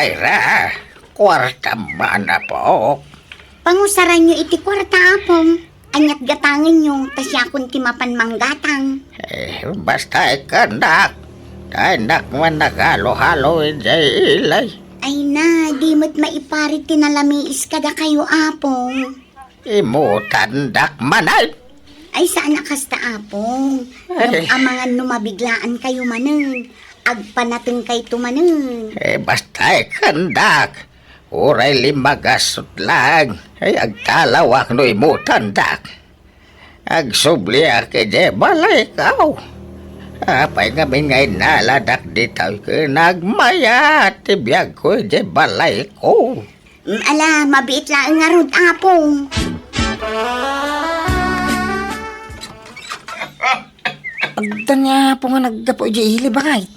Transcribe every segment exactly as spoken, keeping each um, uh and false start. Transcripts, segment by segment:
Ay ra, kuarta man, Apok. Pangusaranyo iti kuarta, Apong. Aniat gatangenyo, ta siakon ti mapan manggatang. Eh, basta ikkannak. Daynak man naghalo-halo idiay ilay. Ay na, di met maiparit ti nalamiis kadakayo, Apong. Imutandak manen. Ay, saan a kasta, Apong. Ay. Ngem amangan no mabiglaan kayo manen. Agpanateng kayto manen. Eh, basta ikkandak. Uray limmagasut lang. Ay, agtalawak no imutandak. Agsubliak idiay balayko. Apay ngamin nga innaladak ditoy ken agmayat ti biagko idiay balayko. Mm, ala, mabiit laeng ngarud, Apong. Adda ni Apo nga naggapu idiay ili, bakay.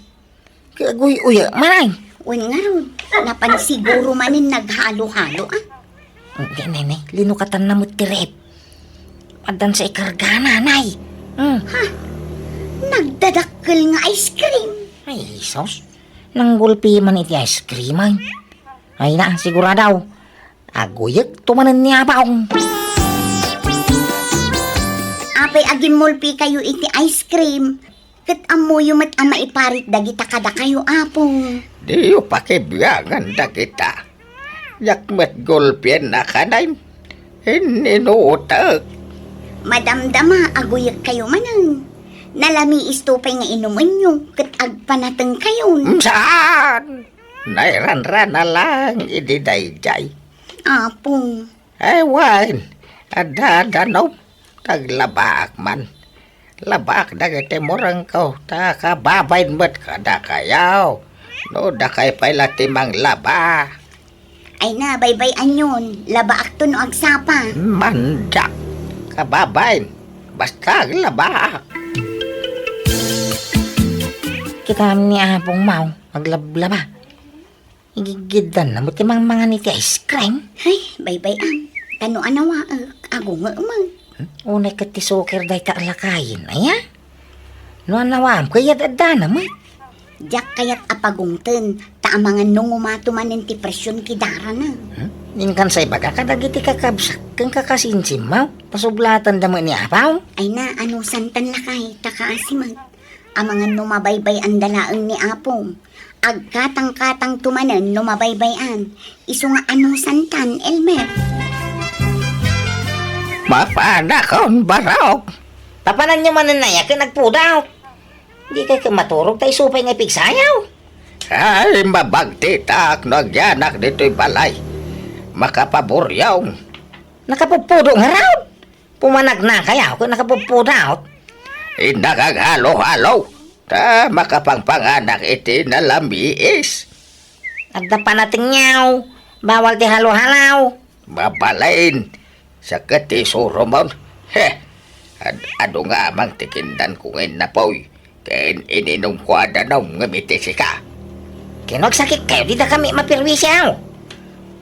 Kaguy-uya, manay. Wen ngarud, napan siguro manen naghalo-halo, ah. Hindi, nene, linukatanna met ti ref. Addan sa ikargana, nay. Hmm. Ha? Nagdadakkel nga ice cream. Ay, Jesus. Nanggulpi man iti ice cream, ay. Ay na, sigurado. Aguyek to manen ni Apong. Apay agimmulpi kayo iti ice cream, ket ammoyo met a maiparit dagita kadakayo, Apong. Diyo pakibiangan dagita. Diak met gulpien a kanen. Inninutek. Madamdama, aguyek kayo manen. Nalamiis to pay nga inumenyo, ket agpanateng kayon. Saan? Nairanrana lang idi daydiay. Apong. Ay, wen, adda danom, taglabaak man. Labaak dagiti murengko, ta kababain met kadakayo. No dakay pay la ti manglaba. Ay na, baybay-anyon, labaakto no agsapa. Mandak, kababain, basta aglabaak. Kitam ni Apong Mau, aglablaba. Igigiddan na mo ti mangmangan iti ice cream? Ay, baybay-am. Tano a nawaek, agungek man. Hmm? Unay ket ti suker dayta a lakayen, aya? No a nawaam, kayat addana met. Diak kayat a pagungten, ta amangan no ngumato manen ti presyon ki darana. Hmm? Inkan sa ibaga kadagiti kakabsak, ken kakasinsimmaw, pasublatan da met ni Apaw? Ay na, anusantan lakay, ta kaasi met. Amangan no mabaybay-an da laeng ni Apom. Agkatangkatangto manen no mabaybay-an. Isu nga anusantan, Elmer. Mapanakon, barok. Papananyo manen aya ken agpudot. Di kay ket maturog ta isu pay nga ipigsayaw. Ay, mabagtitak no agyanak ditoy balay. Makapaburiaw. Nakapupudot ngarud. Pumanagna kayaw ket nakapupudot. Innak aghalo-halo, ta makapangpanganak iti nalamiis. Adda panatengyaw, bawal ti halo-halaw. Mabalin, sakit ti surumon. He, ad-, adu nga amang ti kindan ko nga innapoy, ken ininum ko a danum ngem iti sika. Ken no agsakit kayo, dida kami mapirwisiaw.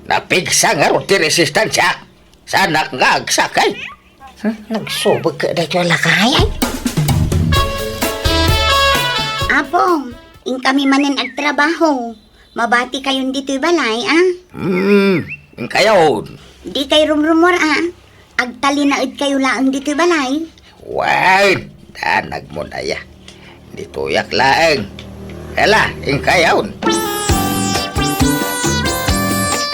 Napigsa ngarud ti resistansiak. Saanak nga agsakit. Hmm, nagsubek ket daytoy a lakay, ay. Apong, inkami manen agtrabaho. Mabati kayon ditoy balay, a? Hmm, inkayon. Di kay rumrumor, a. Agtalinaed kayo laeng ditoy balay. Wen, danag mo na ya. Ditoyak laeng. Ela, inkayon.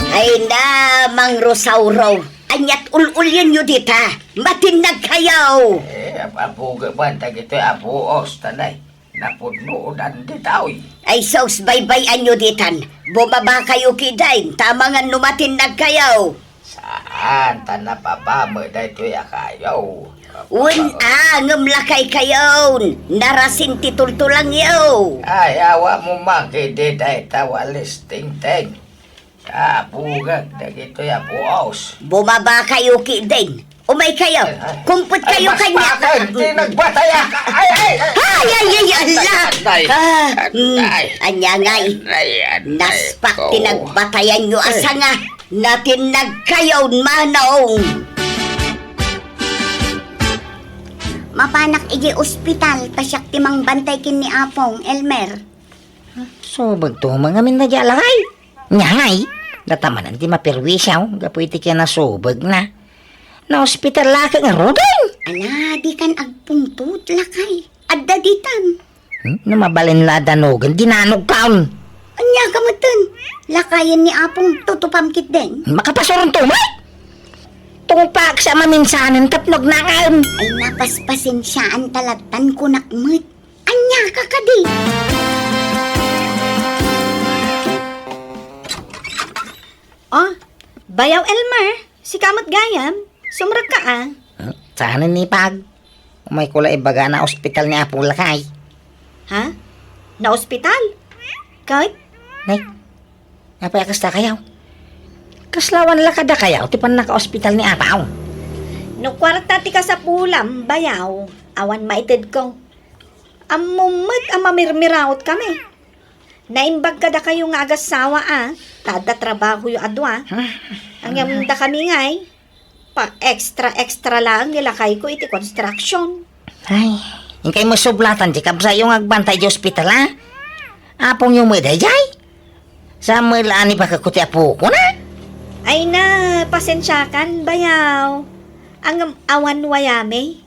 Ay na, Mang Rosauro. Aniat ul-ulienyo dita. Matinnag kayo. Eh, apabuga man dagitoy a buos, tanay. Napudnodan ditoy. Ay, sus, baybay-anyo ditan. Bumaba kayo kidain, ta amangan no matinnag kayo. Saan ta napabame daytoy a kayo? Wen a, ngem lakay kayon. Narasin ti tultulangyo. Ay, awa mo man kidi dayta walis tingting. Sabugak dagitoy a buos. Bumaba kayo kidin. Umay kayo. Ay, ay. Kumpot kayo kanya. Ay, mas bakit? Di nagbataya. Ay, ay, ay. Ay, ay, ay, ala. Ay, ay. Ah, mm, ay. Anya ngay. Ay, ay, ay. Naspak ko. Ti nagbatayan nyo asa nga. Natinnag kayo, manong. Mapanak iti ospital, ta siak ti mangbantay ken ni Apong, Elmer. Subag to, mangamin na di alakay. Nia ngay, data manen ti maperwisyo gapu iti kinasubegna. Naospital la ket ngaruden. Ala, dikan agpungtot, lakay. Adda ditan. Hmm? No mabalin la a danugen, dinanogkon. Ania ka metten? Lakayen ni Apong, tutupam ketdin. Makapasuron to, may? Tungpaksa maminsanen tapno agnaem. Ay, napaspasensiaan ta lattan kunak met. Ania ka kadi? Oh, Bayaw Elmer, sika met gayam? Sumrekka a. Hmm? Saan ni Pag? Umayko la ibaga a naospital ni Apong lakay. Ha? Naospital? Ket? Nay, apay a kasta kayaw? Kasla awan la kadakayaw ti pannakaospital ni Apaw? No kuarta ti kasapulam, Bayaw, awan maitedko. Ammom met a mamirmiraotkami. Naimbag kadakayo nga agassawa a, ta adda trabahoyo a dua. Ngem dakami ngay, pa-extra-extra laeng ni lakayko iti construction. Ay, inkay met sublatan ti kabsatyo nga agbantay idiay ospital, a? Apongyo met daydiay? Saan met la a nibagakko ti apokon, a? Ay na, pasensiakan, Bayaw. Ngem awan wayami.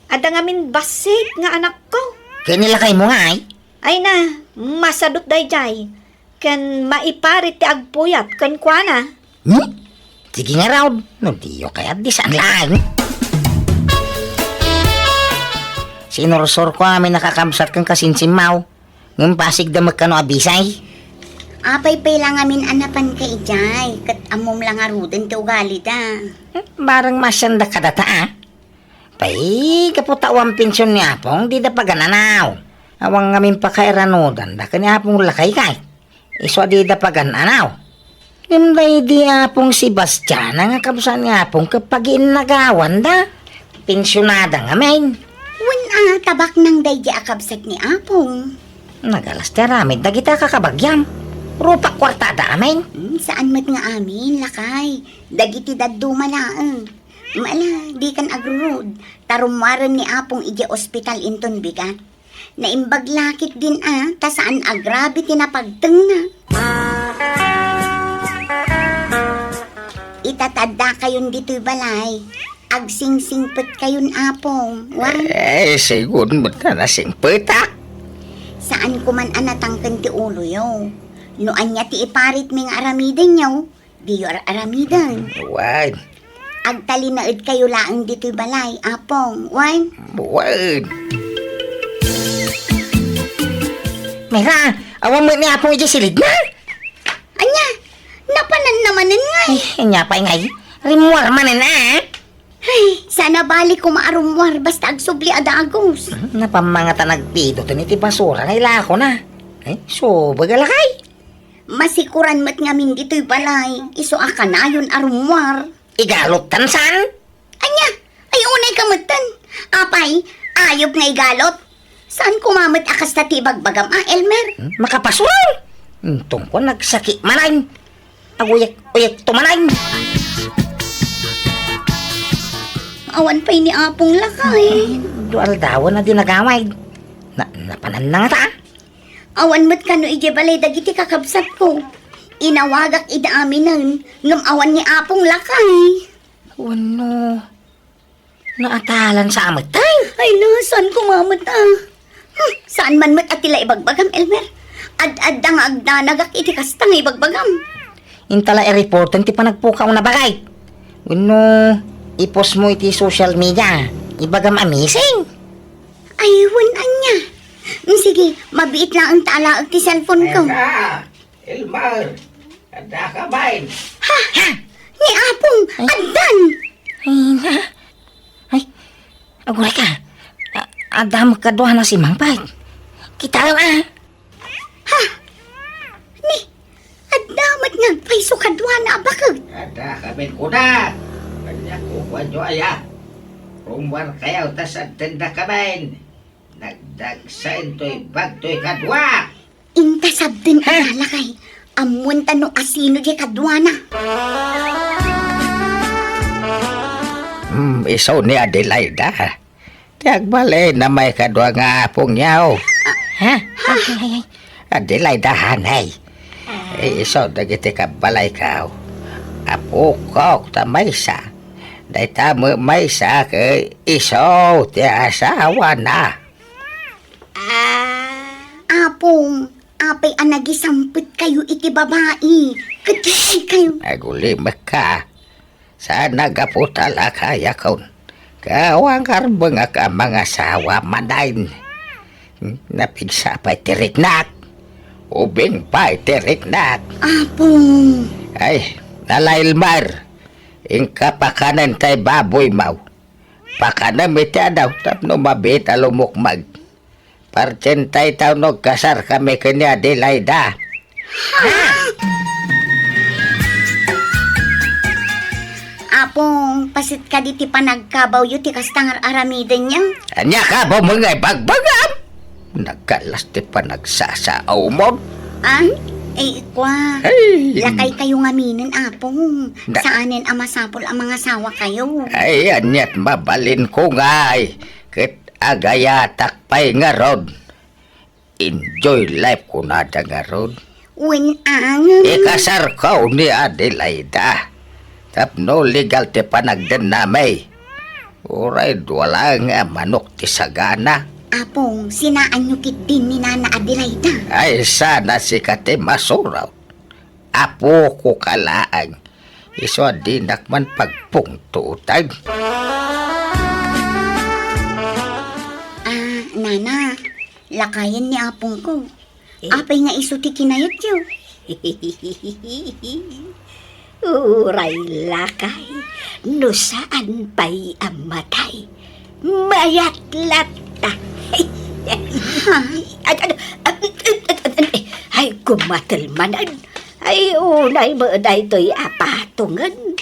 Adda ngamin bassit nga anakko. Ket ni lakaymo ngay? Ay na, masadut daydiay. Ken maiparit ti agpuyat kenkuana. Hmm? Sige ngarud, no diyo kayat, di saan laeng. Sinursurko amin a kakabsat ken kasinsimmaw. Ngem pasigda met kano a bisay. Apay pay la ngamin a napanka idiay, ket ammom la ngaruden ti ugalida. Hmm, bareng maasianda kadata, a? Pay, gapu ta awan pension ni Apong, dida pagan-anaw. Awan ngamin pakairanudanda ken ni Apong lakay kay. Isu a dida pagan-anaw. Ngem daydi Apong Sebastiana nga kabsat ni Apong ket pagiinnagawanda. Pensionada ngamin. Wen a, tabaknang daydi a kabsat ni Apong. Nagalas ti aramid dagiti a kakabagiam. Rupak kuartada amin. Hmm, saan met nga amin, lakay. Dagiti dadduma laeng. Ala, dikan agrurud, ta rummuaren ni Apong idiay ospital inton bigat. Naimbag la ketdin a, ta saan a grabe ti napagtengna. Ita ta addakayon ditoy balay, agsingsingpetkayon, Apong, wen? Eh, sigun met ta nasingpetak. Saan koman a natangken ti uloyo. No ania ti iparitmi nga aramidenyo, diyo ar-aramiden. Wen. Agtalinaedkayo laeng ditoy balay, Apong, wen? Wen. Mayra, awan met ni Apong idiay silidna? Ania, napananna manen ngay? Ay, ania pay ngay? Rimmuar manen, a? Ay, saan a bali koma a rummuar basta agsubli a dagus. Napammangatan agpidoten iti basura nga ilakona. Ay, subeg a lakay. Masikuran met ngamin ditoy balay, isu a kanayon a rummuar. Igalottan saan? Ania, ay unay ka metten. Apay, ayup nga igalot. Saan koma met a kasta ti ibagbagam a, Elmer? Hmm? Makapasuron! Intong ko nagsakit manen. Aguyek-uyek to manen. Awan pay ni Apong lakay. Dua aldawen a di nagawid. Na, napananna ngata. Awan met kano idiay balay dagiti kakabsatko. Inawagak ida aminen, ngem awan ni Apong lakay. Wenno, naatalan sa amet, ay? Ay na, saan koma met a? Hmm, saan man met a ti la ibagbagam, Elmer? Ad-adda nga agdanagak iti kasta nga ibagbagam. Inta la i-reporten ti panagpukawna, bagay. Wenno, i-post mo iti social media. Ibagam a missing. Ay, wen ania. Mm, sige, mabiit laeng ta alaek ti cellphone ko. Eka, Elmer, adda ka bain? Ha? Ha? Ni Apong, ay. Addan! Ay, na. Ay, aguray ka. A-, adda met kaduana si Mangpet. Kitaem, a. Ha? Ni, adda met nga agpayso kaduana a baket. Adda kamin kuna. Kaniak kukuanyo aya. Rummuarkayo ta sabtendakamin. Nagdagsa intoy bagtoy kadua. Inta sabten, ha? Ita lakay. Ammoen ta no asino diay kaduana. Hmm, isu ni Adelaida. Ti agbalin a maikadua nga apongyo. Ha? Ay, ay, ay, ay. Adelaida, hanay. Isu dagiti kabbalayko. Apokok ta maysa. Dayta met maysa ket isu ti asawana. Ah. Apong, apay a nagisampetkayo iti babai? Ket kayo. Agulimekka. Saan a gapu ta lakayakon. Kawan karbengak a mangasawa manen. Napigsa pay ti riknak. Ubing pay ti riknak. Apong. Ay, Nana Elmer. Inka pakanen tay baboymo. Pakanem iti adaw tapno mabiit a lumukmeg. Partientay ta no agkasarkami ken ni Adelaida. Apong, paset kadi ti panagkabawyo ti kasta nga ar-aramidenyo? Ania kabawmo nga ibagbagam? Nagkallas ti panagsasaawmon. Ah? Ay, ikwa. Ay. Lakaykayo ngaminen, Apong. Na- Saanen a masapul a mangasawakayo. Ay, aniat mabalinko ngay. Ket agayatak pay ngarud. Enjoy life kunada ngarud. Wen, angem. Ikasarko ni Adelaida. Tapno legal ti panagdennami. Uray dua laeng a manok ti sagana. Apong, sinaanyo ketdin ni Nana Adelaida? Ay, saan a sika ti masurot. Apoko ka laeng. Isu a dinak man pagpungtotan. Ah, Nana, lakayen ni apongko. Eh? Apay nga isu ti kinayatyo? Uray lakay, no saan pay a matay, mayat latta. Ha? Ay, ay, ay, ay, ay, ay, ay, gumatalmanan. Ay, unay mo daytoy a patongen.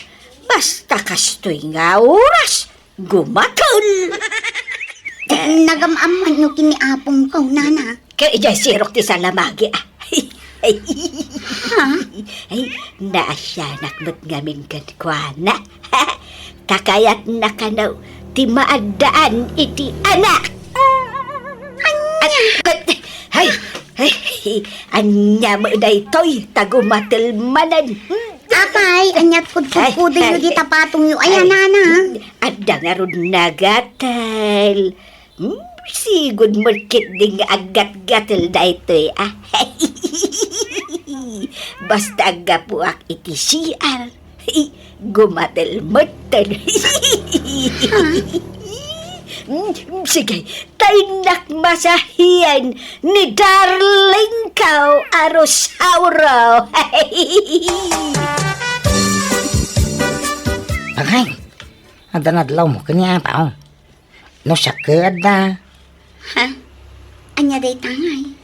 Basta kastoy nga oras, gumatel. Nagam-ammanyo ken ni apongko, Nana. Ket idiay sirok ti salamagi, ah. Ha? Ay, naasianak met ngamin kenkuana. Ta kayatna kano ti maaddaan iti anak. Ania? Ay, ay, ay, ania met daytoy, ta gumatel manen. Apay, aniat kudkudkudenyo dita patongyo, ay, Nana? Adda ngarud nagatel. Hmm, sigud met ketdi nga aggatgatel daytoy, ah. Basta aggapuak iti C R, gumatel metten. Hmm, sige, ta innak masahian ni darling ko a Rosauro. Angay, adda nadlawmo ken ni Apo. No siak ket adda. Ha? Ania dayta ngay?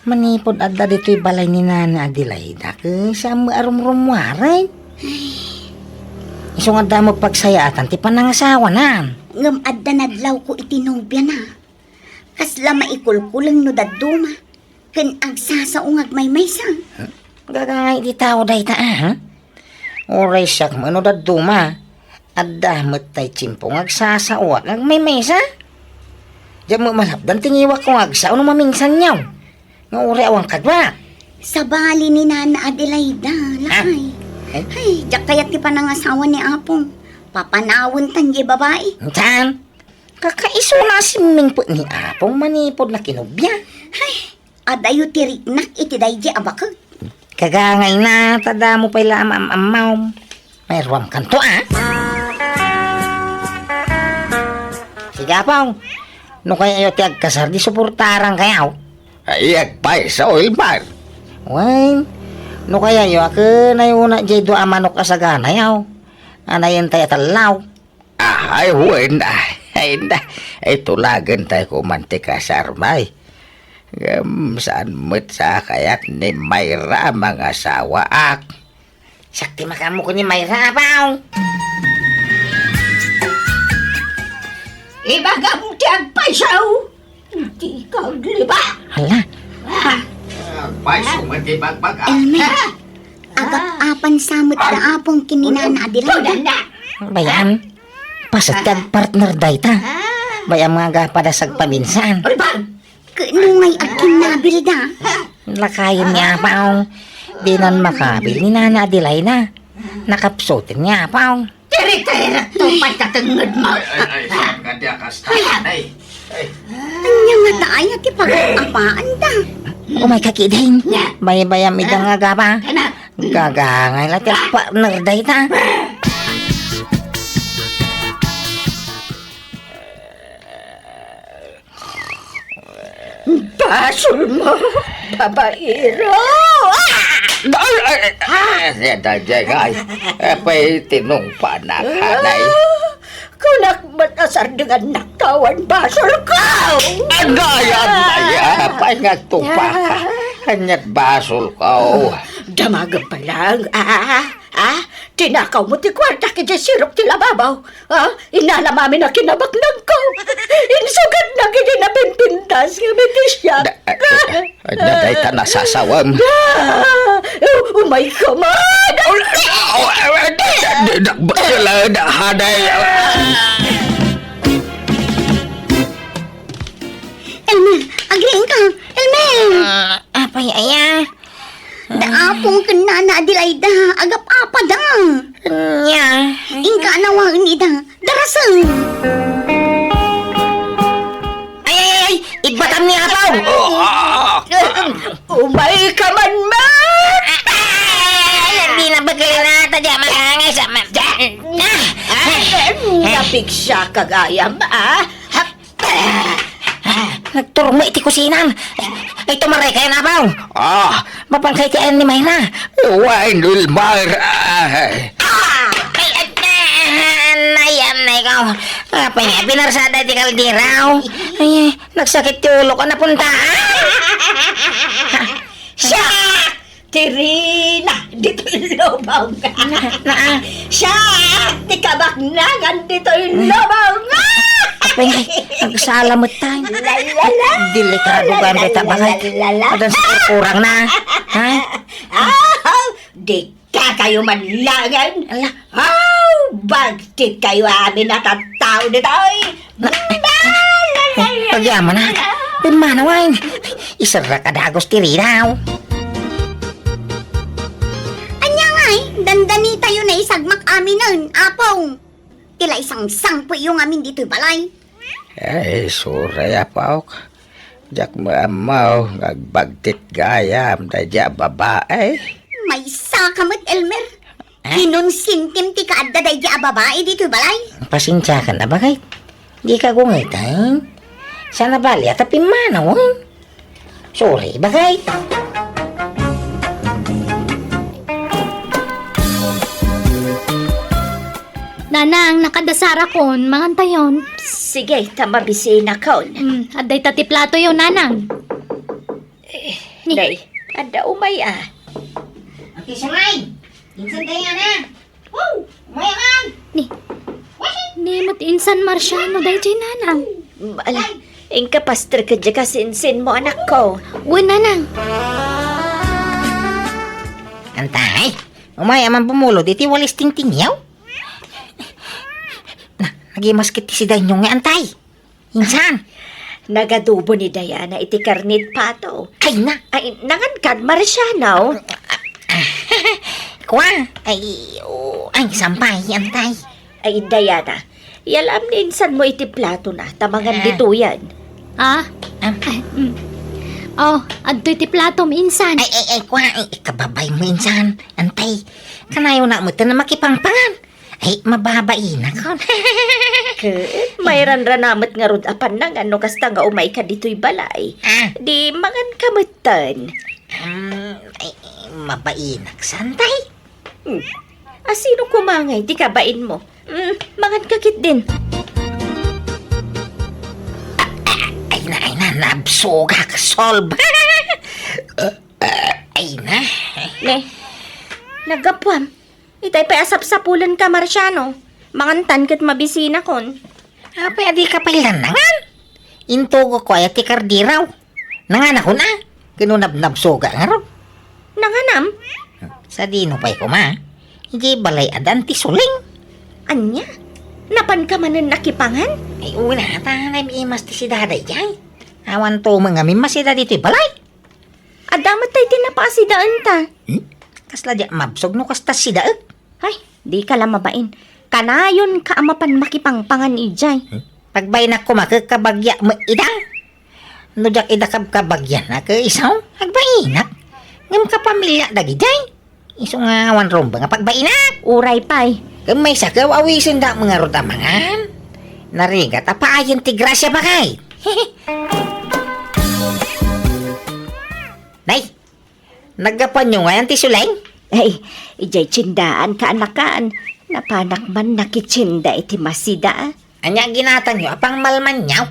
Manipud adda ditoy balay ni Nana Adelaida, ket saan met a rumrummuaren. Isu nga adda met pagsayaatan ti panangasawana. Ngem adda nadlawko iti nobiana. Kasla maikulkuleng no dadduma. Ken agsasao nga agmaymaysa. Gaga ngay ti tao dayta, ah? Uray siak met no dadduma, adda met tay tiempo nga agsasaoak nga agmaymaysa. Diak met malapdan ti ngiwakko nga agsao no maminsanyo. Nga uray awan kadua. Sabali ni Nana Adelaida, lakay. Eh? Ay, diak kayat ti panangasawa ni Apong. Papanawen tan di babai. Saan? Kakaisuna a simmingpet ni Apong manipud nakinubia. Ay, adayo ti riknak iti daydi a baket. Kagangayna, ta damo pay la am-am-ammawm. Mairuam kanto, ah. Sige, Apong. No kayayo ti agkasar, di suportaran kayaw. Ay, agpayso, Elmar. Wen, no kayayo, a ken ayuna diay dua a manok a saganayaw. Anayen tay a tallaw. Ah, ay, wen, ay, ay, na, ay, tulagen tayo kuman ti kasarmay. Ngem saan met sa kayat ni Mayra a mangasawaak. Siak ti makaammo ken ni Mayra, Apong. Ibagam ti agpayso. Dika agliba. Hala. Ah. Agpayso met ti bagbagam. Elmer, ah, agap-apan sa met da Apong ken ni Nana Adelaida. Bayan, paset ti agpartner dayta. Bayan nga agapada sagpaminsan. Ket no ngay agkinnabil da? Lakayen ni Apong. Dinan makabil ni Nana Adelaida. Nakapsuten nga apaw. Tiri-tirik to pay katengnged mo. Ay, ay, ay, saan ka di akasta, ay? Ay. Anya nga ta aya ti pagkapaanda? Umay ka kidin. Nya. Baybayam ida nga gaba. Kana. Gagangay la ti partner dayta. Basol mo, babaero! Ah! Ay, ay, ay, ay, ay, ay, ay, apay tinungpanak, anay. Ah, kunak met a sardengannak ta awan basol ko! Anay, anay, apay nga tupa ka? Aniat basol ko? Damagem pay lang, ah, ah, tinakaw mo ti kuarta iti sirok ti lababo. Ah, inalam amin a kinabaknangko. Insugatnak iti napimpintas nga mitisiak. Da-, ah, ah, ah, dayta nasasawem. Ah, umay ka man. Oh, ah, ah, di, di, di, bakla, da, haday. Elmer, agriing ka. Elmer! Ah, apay aya? Da Apong ken Nana Adelaida, agap-apada. Nya. Inka anawaen ida. Darasen. Ay, ay, ay, ay! Ibbatam ni Apaw! Umay ka man, ma! Ay, ay, ay, di na bagay na, tadya, makangay sa ma-, ah! Ay, napigsa ka gayam, ah? Nagturong mo iti kusinam. Ay, tumaray kayo, Apaw. Ah. Mapangkay ti ayan ni Mayra. Wen, Wilmar. Ah. Ah! Ay, ay, ah, anay, anay ko. Apay nga, pinarsada ti kaldiraw. Ay, nagsakit ti ulo ko, napunta. Siya! Ti Rina, ditoy lubong. Na, na, ah. Siya, ti kabaknangan ditoy lubong. Apay, nagsala met tayo. La, la, la. Delikado. La, la, ganda ta la, bagay. La, la, la. Adan sa kurkurang na. Ha? Ah, di ka kayo manlangan. Ala. Aw, bagtit kayo amin a tattao ditoy. Na, ay, ay, ay, ay, agyaman na. Ay, ay. Pinmanawan. Isarra ka dagos ti ridaw. Anya ngay, dandani tayo na isagmak aminen, Apong. Ti la isangsangpoyo ngamin ditoy balay. Ay, sorry, Apok. Diak maammo nga agbagtit gayam daydiay a babae. Maysa ka met, Elmer. Eh? Kinonsintim ti kaadda daydiay a babae ditoy balay. Pasensiakan a, bagay. Di ka gungeten. Saan a bali a ta pimmanawen. Sorry, bagay. Nanang, nakadasarakon, mangantayon. Sige, ta mabisinakon. Mm, adda ita ti platoyo, Nanang. Eh, ni- Day, adda umay a. Ate Simay, insan kaya na? Wow, umay man! Ni, ni met insan Marciano, dayjay, Nanang. Bal, inka pastor ka dya ka sinsin mo, anak ko. Wen, Nanang. Antay, umay a man bumulod iti walis tingtingyaw? Na, nagimas ket ti sidaynyo nga, antay. Insan? Nagadubo ni Diana iti karnit pato. Ay na! Ay, nangan kan Marciano? Kua? Ay, o, ay, sampay, antay. Ay, Diana, iyalam ni insan mo iti plato na, ta mangan ditoyen. Ah? Ah. Ay, mm. Oh, adtoy ti platom, insan. Ay, ay, ay, kua, ay, ikababay mo, insan. Antay, kanayon na met a makipangpangan. Ay, mababainak. Ket, mairanranamet ngarud a pannangan no kasta nga umay ka ditoy balay. Ah. Di mangan ka metten. Um, ay, mabainak, santay? Hmm. A, sino koma ngay ti kabain mo? Hmm, mangan ka ketdin. Ay na, ay na, nabsogak, solve. Ay na. Ne, naggapuam. Itay pay a sapsapulenka, Marciano. Mangantan ket mabisinakon. Apay a dika pay la nangan? Intugokko aya ti kardiraw. Nanganakon a. Ket no nabnabsogak ngarud. Nanganam? Sadino pay koma? Idiay balay adan ti suling. Ania? Napanka manen nakipangan? Ay, una, ta naimas ti sidada idiay. Awan tumeng ngamin masida ditoy balay. Adda met tay ti Pasidaenta. Hmm? Kasla diak mabsog no kasta sidaek. Ay, dika la mabain. Kanayonka a mapan makipangpangan idiay. Hmm? Pagbainak koma ket kabagiak met ida. No diak ida kabkabagian a ket isu, agbainak. Ngem kapamilya dagidiay. Isu nga awan rumbeng a pagbainak. Uray pay. Ket maysa ket aw-awisenda met ngarud a mangan. Narigat a paayen ti grasia, bagay. Nay, naggapuanyo ngayan ti suleng? Ay, idiay tiendaan, kaanakan. Napanak man nakitienda iti masida. Ania ginatangyo a pangmalmanyaw?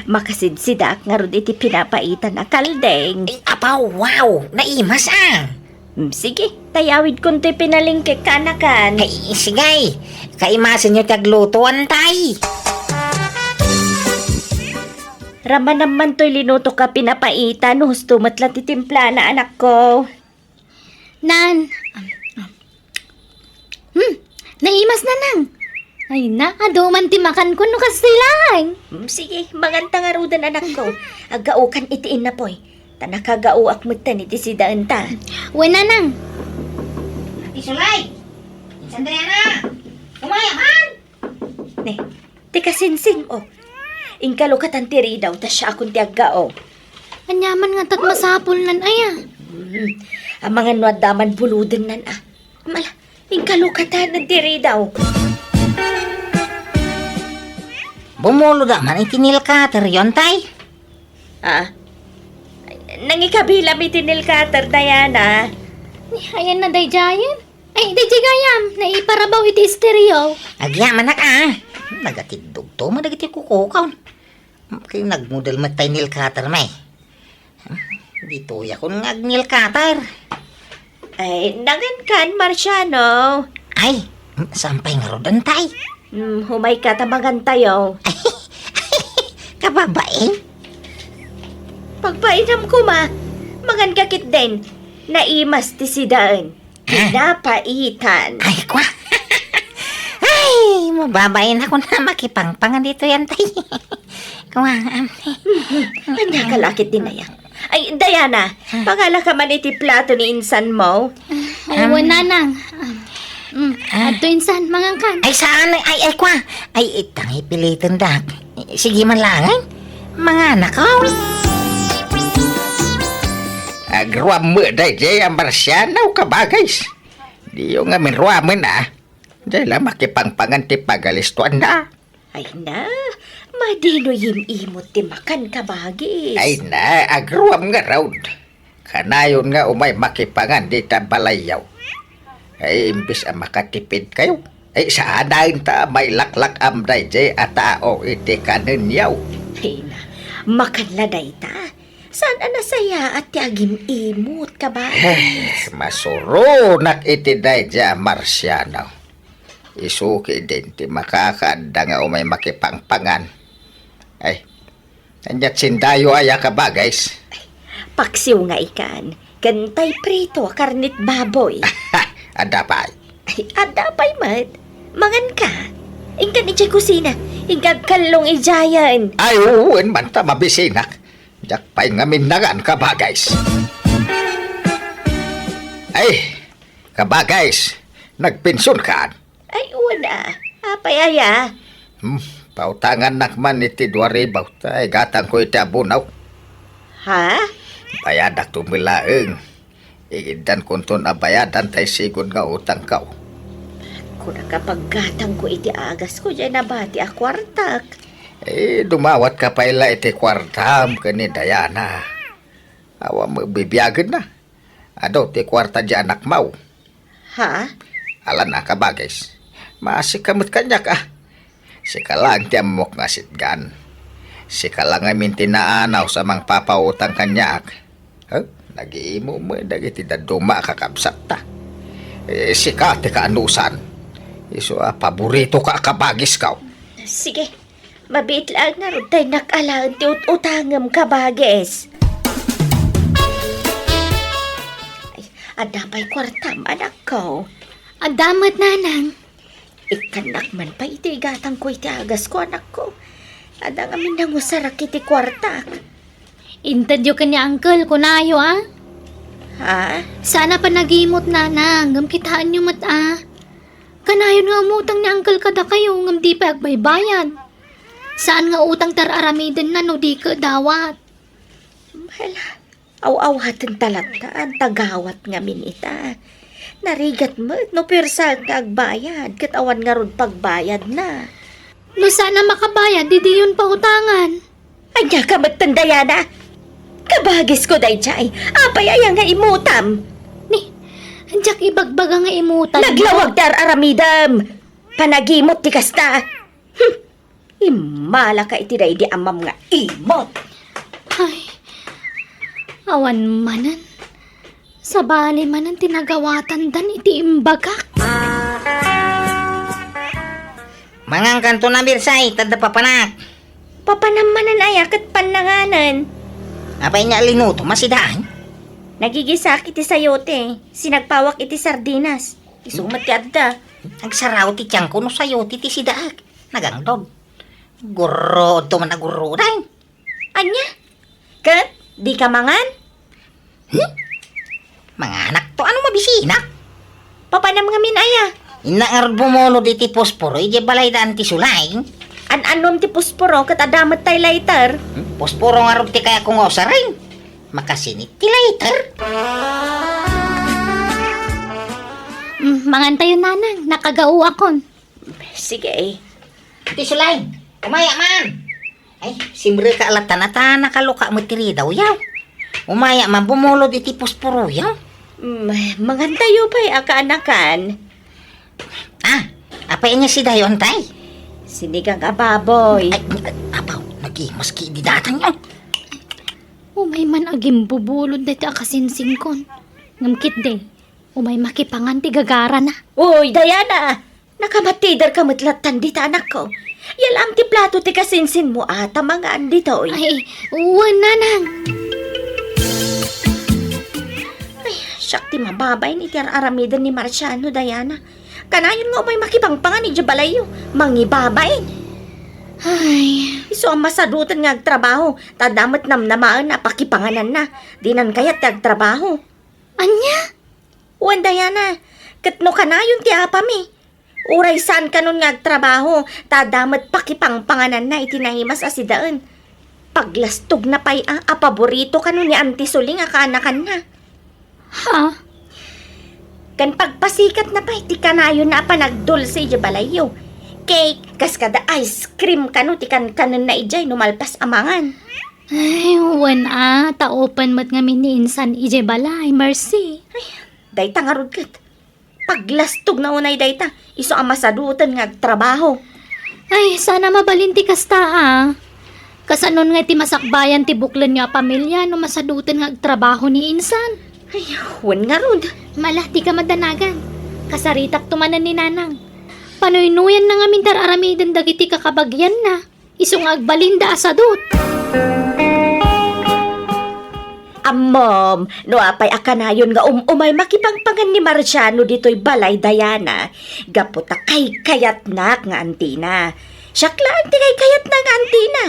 Makasidsidaak ngarud iti pinapaitan a kaldeng. Ay, apaw, wow! Naimas, a! Mm, sige, tayawidkon toy pinalengkek, kaanakan. Ay, sige. Kaimasenyo ti aglutoan, tay. Ramanam man toy linutok a pinapaitan, husto met la ti timplana, anakko. Nan. Hmm, naimas, nanang. Ay na, adu man ti makanko no kastoy laeng. Hmm, sige, manganta ngaruden, anakko. Aggaokan iti innapoy. Ta nakagaoak metten iti sidaenta. Wen, nanang. Ati Sulay! Insan, Diana! Kumaya man! Ne, ti kasinsin, o. Inkalokatan ti ridaw, ta siakon ti aggao. Ania man ngata ti masapul nan aya? Hmm. Amangan no adda man buluden nan, a. Mala, inkalokatan ti ridaw. Bumuloda man iti nail cutter-yo, tay? A? Nangikabilam iti nail cutter, Diana. Ni, ayan na daydiayen. Ay, daydiay gayam, naiparabaw iti estereo. Agyamanak, a. Nagatiddog to, madagiti kukukaw. Kay nagmodel met tay nail cutter, may. Ditoyakon nga ag-nail cutter. Ay, nangankan, Marciano. Ay, saan pay ngaruden, tay? Hmm, humayka ta mangantayo. Kababain? Pagpainam koma, manganka ketdin. Naimas ti sidaen. Pinapaitan. Ay, kwa. Ay, mababainakon a makipangpangan ditoy, tay. Kwa, am. Ania ka la ketdin aya? Ay, Diana, pangala ka man iti plato ni insanmo. Ay, wen, nanang. Mm, adto insan, mangankan. Ay, saan? Ay, ay, kwa. Ay, itang ipilitendak. Sige man laeng. Manganak, o. Agruam met daydiay a Marciano, kabagays. Diyo ngamin ruamen, a. Diay la makipangpangan ti pagalistoanna. Ay na, madi no yim-imot ti makan, kabagis. Ay na, agruam ngarud. Kanayon nga umay makipangan dita balayyo. Ay, imbes a makatipidkayo, ay, saananta a mailaklak-am daydiay a tao iti kanenyo. Ay na, makan la dayta. Saan a nasayaat ti agim-imot, kabagis? Ay, masuronak iti daydiay a Marciano. Isu ketdin ti makakaadda nga umay makipangpangan. Ay, ania ti siendayo aya, kabagis? Paksiw nga ikan, ken tay prito a karnet baboy. Adda pay? Ay, adda pay met. Manganka. Inkan idiay kusina. Inka agkallong idiayen. Ay, wen man ta mabisinak. Diak pay ngamin nangan, kabagis. Ay, kabagis, nagpensionkan? Ay, wen a. Apay aya? Hmm, pautangannak man iti dua ribu, ta igatangko iti abono. Ha? Bayadakto met laeng. Igiddankonton a bayadan tay sigud nga utangko. Kunaka, paggatangko iti agasko diay nabati a kuartak. Eh, dumawatka pay la iti kuartam ken ni Diana. Awan met bibiagenna. Adu ti kuarta diay anakmo. Ha? Ala na, kabagis. Maasika met kaniak, a. Sika laeng ti ammok nga sitgan. Sika la ngamin ti naanaw sa mangpapautang kaniak. He? Nag-iimmo met dagiti dadduma a kakabsatta. Eh, sika ti kaanusan. Isu a paboritoka a kabagisko. Sige. Mabiit laeng ngarud tay nak alaen ti ut-utangem, kabagis. Ay, adda pay kuartam, anakko? Adda met, nanang. Ikkannak man pay iti igatangko iti agasko, anakko. Adda ngamin nangusarak iti kuartak. Intedyo ken ni Uncle, kunayo, a? Ha? Saan a panagimot, Nanang, ngem kitaenyo met a. Kanayon nga umutang ni Uncle kadakayo, ngem di pay agbaybayad. Saan nga utang ti ar-aramidenna no di ket dawat. Hala, aw-awaten ta latta, anta gawat ngamin ita. Narigat met no puersa nga agbayad, ket awan ngarud pagbayadna. No saan a makabayad, di diyon pautangan. Ania ka met, Diana? Kabagisko daydiay. Apay aya nga imutam? Ni, diak ibagbaga nga imutan. Naglawag ti ar-aramidem. Panagimot ti kasta. Hmm. Immalaka iti daydi amam nga imot. Ay, awan manen. Sabali manen ti nagawatandan iti imbagak. Mangankanto na, Birsay, ta adda papanak. Papanam manen aya ket pannanganen. Apay nga linutom a sidaen? Nagigisak iti sayote, sinagpawak iti sardinas. Isu met ti adda. Agsaraw ti tiangko no sayote ti sidaek. Nagangdod. Gurruodto man a gurruodan. Ania? Ket, di ka mangan? Hmm? Manganak to, ano mabisinak? Papanam ngamin aya? Innak ngarud bumulod iti posporo, iti balay daan ti sulay. An-anom ti posporo, ket adda met tay lighter. Hmm? Posporo ngarud ti kayatko nga usaren. Makasinit ti lighter. Mm, mangantayo, Nanang. Nakagaoakon. Sige. Ti Sulay, umaya man. Ay, simrek ka latta, nata nakaluka met ti ridaw, yaw. Umaya man bumulod iti posporo, yaw. Mm, mangantayo pay a kaanakan. Ah, apay ania sidayo, antay? Sinigang a baboy. Ay, apaw, nagimas ki di datang, yaw. Umay man agimbubulod dayta a kasinsinkon. Ngem ketdi, umay makipangan ti gagarana. Uy, Diana! Nakamatider ka met lattan dita, anakko. Yalem ti plato ti kasinsinmo a ta mangan ditoy. Ay, wen, Nanang. Ay, siak ti mababain iti ar-aramiden ni Marciano, Diana. Kanayon nga umay makipangpangan idiay balayyo. Mangibabain. Ay. Isu a masadutan nga agtrabaho, ta adda met namnamaen a pakipangananna. Dinan kayat ti agtrabaho. Ania? Wen, Diana, ket no kanayon ti apami, uray saan kanon nga agtrabaho, ta adda met pakipangpangananna iti naimas a sidaen. Paglastogna pay a, a paborito kanon ni Auntie Suling a kaanakanna. Ha? Ken pagpasikatna pay ti kanayonna a panagdulse idiay balayyo. Cake, kas kada ice cream kano ti kankanenna idiay no malpas a mangan. Ay, wen a, ta open met ngamin ni insan idiay balay, Mercy. Ay, dayta ngarud ket. Paglastogna unay dayta, isu a masadutan nga agtrabaho. Ay, saan a mabalin ti kasta a. Kasanon nga iti masakbayan ti buklenyo a pamilia no masadutan nga agtrabaho ni insan? Ay, wen ngarud. Mala, dika madanagan. Kasaritakto manen ni Nanang. Panuynoyanna ngamin ti ar-aramiden dagiti kakabagianna. Isu nga agbalinda a sadut. Ammom, no apay a kanayon nga um-umay makipangpangan ni Marciano ditoy balay, Diana, gapu ta kaykayatnak nga antina. Siak laeng ti kaykayatna nga antina.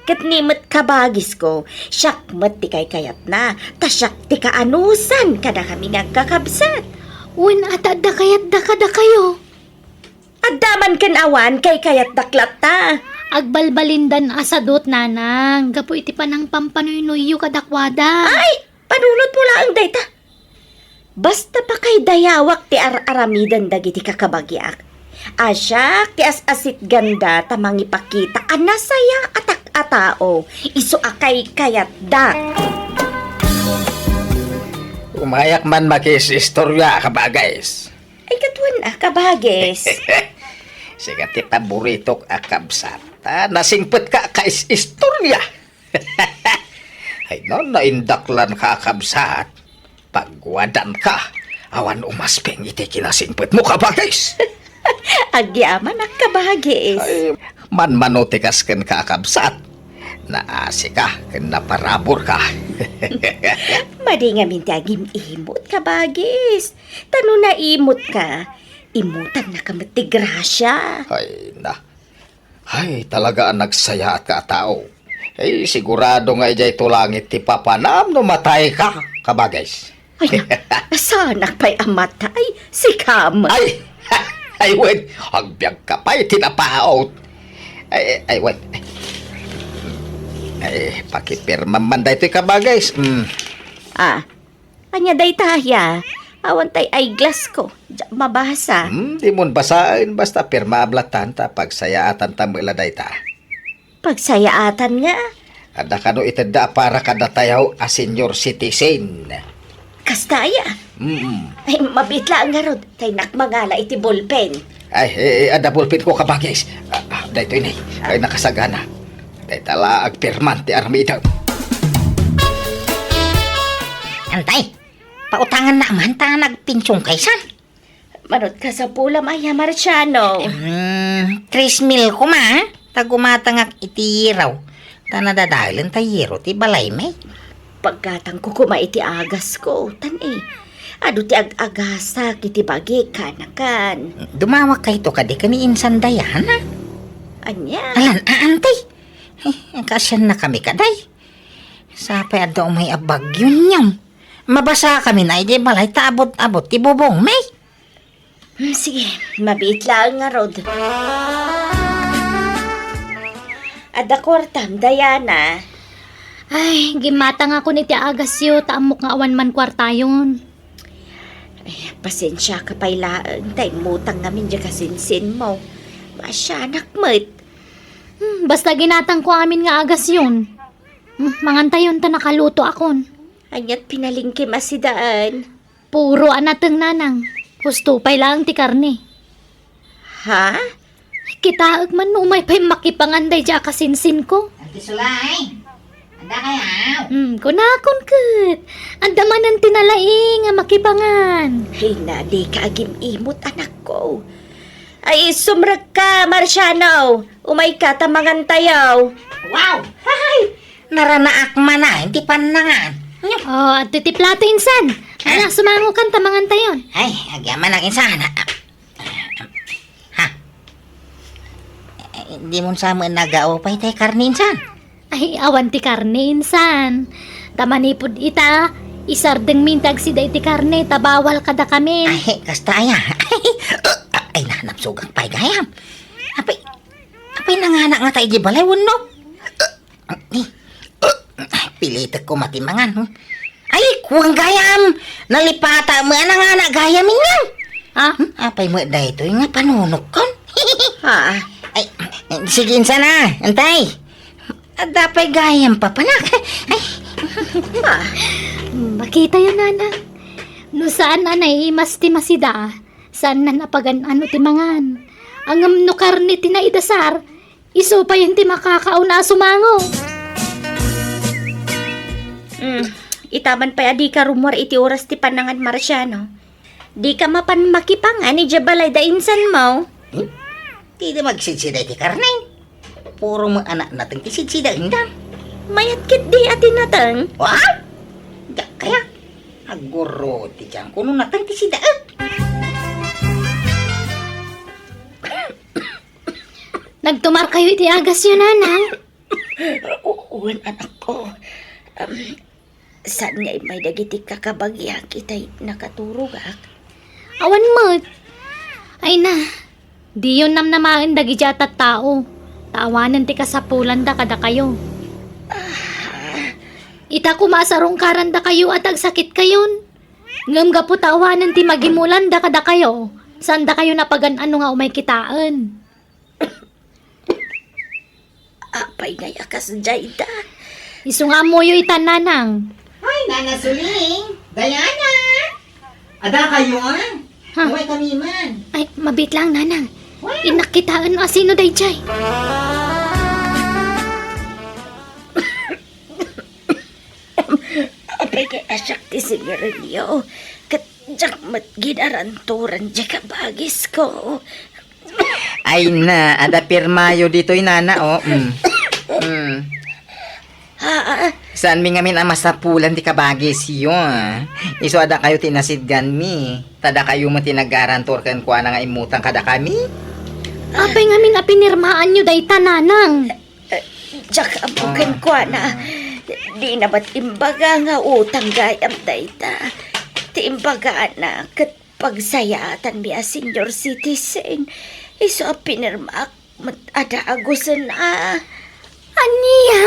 Ket ni met kabagisko, siak met ti kaykayatna, ta siak ti kaanusan kadakami nga agkakabsat. Wen a ta adda kayatda kadakayo. Adda man ken awan, kaykayatdak latta. Agbalbalindan a sadut, Nanang, gapu iti panangpampanuynuyyo kadakuada. Ay, panunotmo laeng dayta. Basta pakaydayawak ti ar-aramiden dagiti kakabagiak. A siak ti as-asitganda ta mangipakita a nasaya atak a tao, isu a kaykayatdak. Umayak man makis-istorya, kabagis. Ay, ket wen a, kabagis. Sika ti paboritok a kabsat. Ah, nasingpet ka, kais-istorya. Ay, no, naindaklan ka, kabsat. Pagwadan ka. Awan umasping iti kinasingpet mo, kabagis. Agyamanak, kabagis. Ay, manmano ti kas ken ka, kabsat. Naasi ka, ken naparabur ka. Madi ngamin ti agim-imot, kabagis. Ta no naimot ka, imutan na ka met ti grasya. Ay, na. Ay, talaga a nagsayaat ka a tao. Ay, sigurado nga idiay to langit ti papanam no matay ka, kabagis. Ay, na, sanak pay a matay, sika met. Ay, ay, wen, agbiag ka pay, tinapaot. Ay, ay, wen. Ay, pakipirmam man daytoy, kabagis. Mm. Ah, ania dayta, ya? Awan tay eyeglass ko. Diak mabasa. Hmm, di mon basaen, basta pirmaam lattan ta pagsayaatan ta met la dayta. Pagsayaatan nga? Adda kano itedda a para kadatayo a senior citizen. Kasta aya? Mm. Ay, mabiit laeng ngarud, tay nakmangala iti ballpen. Ay, eh, eh, adda ballpen ko, kabagis. Ah, ah, daytoy ni. Ay, nakasagana. Dayta la agpirman ti aramidem. Antay, pautangannak man ta nagpension kaysan. Manut kasapulam aya, Marciano? Hmm, tres mil koma, ta gumatangak iti yero. Ta nadadaelen ta yero ti balaymi. Paggatangko koma iti agasko, tan, eh, adu ti ag-agasak iti bagik, kanakan. Dumawak kayto kadi ken ni Insan Diana? Ania? Alan, a, antay. Eh, kaasiannakami kadi. Sapay adda umay a bagyo, nyam. Mabasakami na idiay balay ta abut-abut ti bubongmi. Hmm, sige, mabiit laeng ngarud. Adda kuartam, Diana? Ay, gimmatangakon iti agasyo, ta ammok nga awan man kuartayon. Ay, pasensiaka pay laeng, ta immutang ngamin diay kasinsinmo. Maasianak met. Hmm, basta ginatangko amin nga agasyon. Hmm, mangantayon ta nakalutoakon. Aniat pinalingkim a sidaan? Puro a nateng, nanang. Husto pay laeng ti karne. Ha? Kitaek man no umay pay makipangan daydiay a kasinsinko. Anti Sulay, adda kayaw? Hmm, kunakon ket. Adda manen ti nalaing a makipangan. Ay, na, dika agim-imot, anakko. Ay, sumrekka, Marciano. Umayka ta mangantayo. Wow! Hay! Naranaak manen ti pannangan. Oh, adtoy ti plato, insan. Ha? Ala, sumangokan ta mangantayon. Ay, agyamanak, insan. Ha? Eh, di mon sa met nagaupay tay karne, insan? Ay, awan ti karne, insan. Ta manipud ita, isardengmin ti agsida iti karne, ta bawal kadakamin. Ay, kasta aya. Ay, nanabsogak pay gayam. Apay, apay nanganak ngata idiay balay wenno? Ay, pilitek koma ti mangan, hmm? Ay, kuan gayam, nalipata met a nanganak gayam, inyang. Ah? Hmm, apay met daytoy nga panunokkon? Ah. Ay, sige, insan a, antay. Adda pay gayam papanak. Ay. Ah. Makitayo, nanang. No saan a naiimas ti masida, saan a napagan-ano ti mangan. Ngem no karne ti naidasar, isu pay ti makakauna a sumango. Hmm, itaman pay a dika rummuar iti oras ti panangan, Marciano. Dika mapan makipangan idiay balay da insanmo? Hmm? Dida magsidsida iti karne. Puro met a nateng ti sidsida, inda. Mayat ketdi a ti nateng? Wa? Diak kaya. Aguruti diay kuno nateng ti sida, eh. Nagtumarkayo iti agasyo, nanang? Wen, anakko. Am, saan nga immay dagiti kakabagiak itay nakaturogak? Awan met. Ay na, diyon namnamaen dagiti a tattao, ta awanen ti kasapulanda kadakayo. Ah. Ita koma a sarungkarandakayo a tagsakitkayon. Ngem gapu ta awanen ti magimulanda kadakayo, saandakayo napagan-ano nga umay kitaen. Apay ngay a kasdiay da? Isu nga ammoyo ita, nanang. Ay, Nana Suling! Diana! Adda kayo, ah? Ha? Away kami man. Ay, mabiit lang, nanang. Wow! Innak kitaen a sino daydiay. Apay ngay a siak ti singirenyo, ket diak met ginarantoran diay kabagisko. Ay na, adda pirmayo ditoy, nana, oh. Mm. Mm. Ah, ah. Saanmi ngamin a masapulan ti kabagisyo, ah. Isu a dakayo ti nasidganmi. Ta dakayo met ti nagarantor kenkuana nga immutang kadakami. Apay ngamin a pinirmaanyo dayta, nanang? Eh, diak ammo kenkuana. Dina met imbaga nga utang gayam dayta. Ti imbagana ket pagsayaatanmi a senior citizen, isu a pinirmaak met a dagusen a. Ania?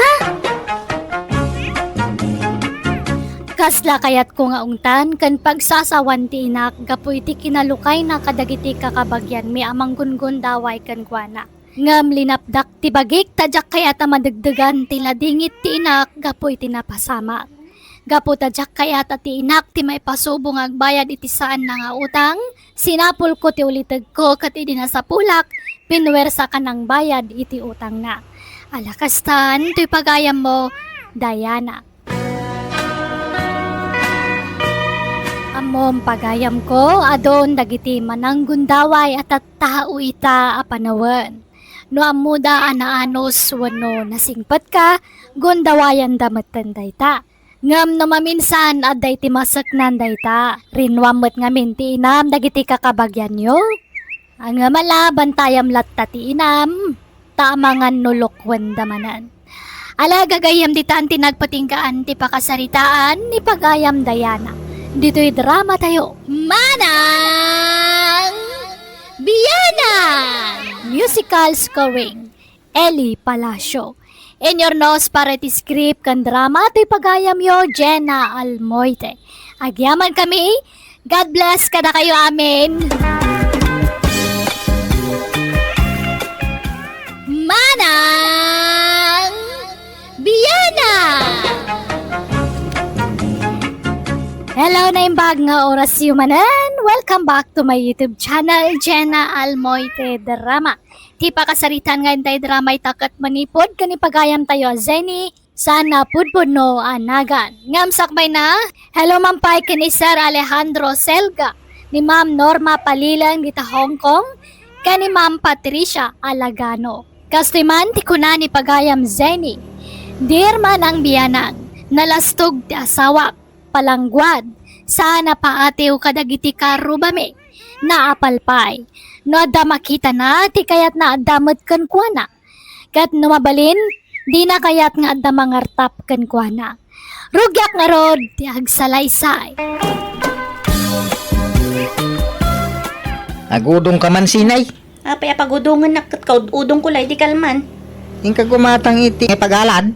Kasla kayatko nga ungtan ken pagsasawan ti inak gapu iti kinalukayna kadagiti kakabagianmi a manggungundaway kenkuana. Ngem linapdak ti bagik ta diak kayat a madegdegan ti ladingit ti inak gapu iti napasamak. Gapu ta diak kayat a ti inak ti maipasubo nga agbayad iti saanna nga utang, sinapulko ti ulitegko ket idi nasapulak, pinuersak a nangbayad iti utangna. Ala kastan, toy pagayammo, Diana. Ammom, pagayamko, adun dagiti mananggundaway a tattao ita a panawen. No ammoda a naanus wenno nasingpetka, gundawayanda metten dayta. Ngem no maminsan, adda iti maseknan dayta. Rinnuam met ngamin ti inam dagiti kakabagianyo. Ngem ala, bantayam latta ti inam, ta amangan no lukuenda manen. Ala, gagayyem ditan ti nagpatinggaan ti pakasaritaan ni pagayam Diana. Ditoy drama tayo, Manang Bianang! Musical scoring, Eli Palacio. Inyurnos para iti script ken drama toy pagayamyo, Jenna Almoite. Agyaman kami. God bless kadakayo amin. Manang Biana! Hello, naimbag nga orasyo manen. Welcome back to my YouTube channel, Jenna Almoite Drama. Ti pakasaritaan nga intay drama ita ket manipud ken ni pagayam tayo a Zenny, sana pudpudno a nagan. Ngem sakbay na, hello man pay ken ni Sir Alejandro Selga, ni Ma'am Norma Palileng dita Hong Kong, ken ni Ma'am Patricia Alagano. Kastoy man ti kuna ni pagayam Zenny, Dear Manang Bianang, nalastog ti asawak, palangguad, sana paatiw kadagiti karrubami, naapal pay. No adda makitana, ti kayatna adda met kenkuana. Ket no mabalin, dina kayat nga adda mangartap kenkuana. Rugiak ngarud ti agsalaysay. Agudongka man, Sinay? Apay a pagudongennak ket kaud-udongko la idi kalman? Inka gumatang iti pag-alad.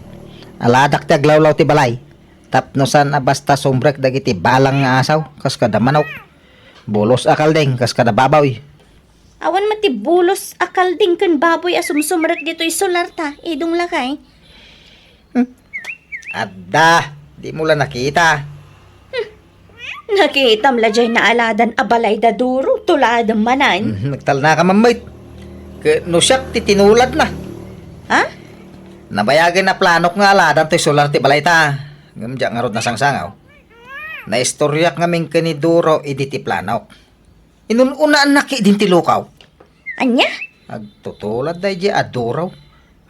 Aladak ti aglawlaw ti balay. Tapno saan a basta sumrek dagiti balang nga asaw, kas kada manok. Bulos a kalding, kas kada baboy. Awan met ti bulos a kalding ken baboy a sumsumrek ditoy solar ta, idong lakay. Hmm. Adda, dimo la nakita. Hmm. Nakitam la jay naaladan a balay da Duro, tuladem manen. Hmm, nagtalna ka, Mamit. Ke, no siak ti tinuladna. Ha? Nabayagen a planok nga aladan toy solar ti balay ta. Ngem diak ngarud nasangsangaw. Naistoriak ngamin ken ni Duro idi ti planok. Inun-unaannak idin ti lukaw. Ania? Agtutulad daydi a Duro.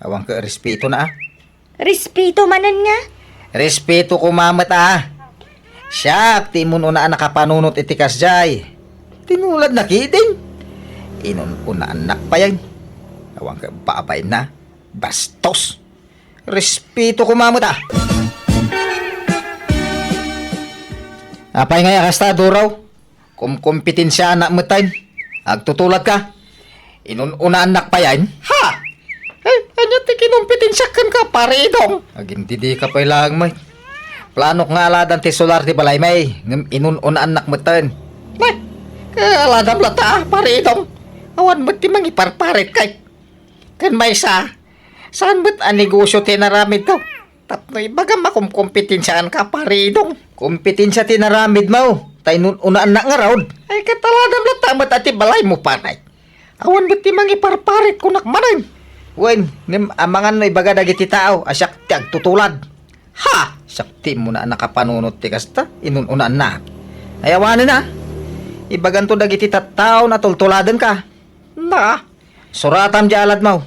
Awan ket respetona, a. Respeto manen nga? Respeto koma met, a. Siak ti imun-unaan a kapanunot iti kasdiay. Tinuladnak idin. Inun-unaannak payen. Awan ket babainna. Bastos. Respeto koma met, a. Apay ngay a kasta, Duro? Kumkompetensiaanak metten. Agtutuladka. Inun-unaannak payen. Ha? Eh, ania ti kinompetensiak kenka, Pare Idong? Agindidika pay laeng, met. Planok nga aladan ti solar ti balaymi, ngem inun-unaannak metten. Nay, kaaladam latta, Pare Idong. Awan met ti mangiparparetkay. Ken maysa, saan met a negosio ti inaramidto? Tapno ibagam a kumkompetensiaanka, Pare Idong. Kompetensia ti inaramidmo, ta inun-unaannak ngarud. Ay, ket aladam latta met a ti balaymo, pare. Awan met ti mangiparparet kunak manen. Wen, ngem amangan no ibaga dagiti tao a siak ti agtutulad. Ha! Siak ti immuna a nakapanunot ti kasta, inun-unaannak. Ay, awanen a. Ibaganto dagiti tattaon a tultuladenka. Na, suratam di aladmo.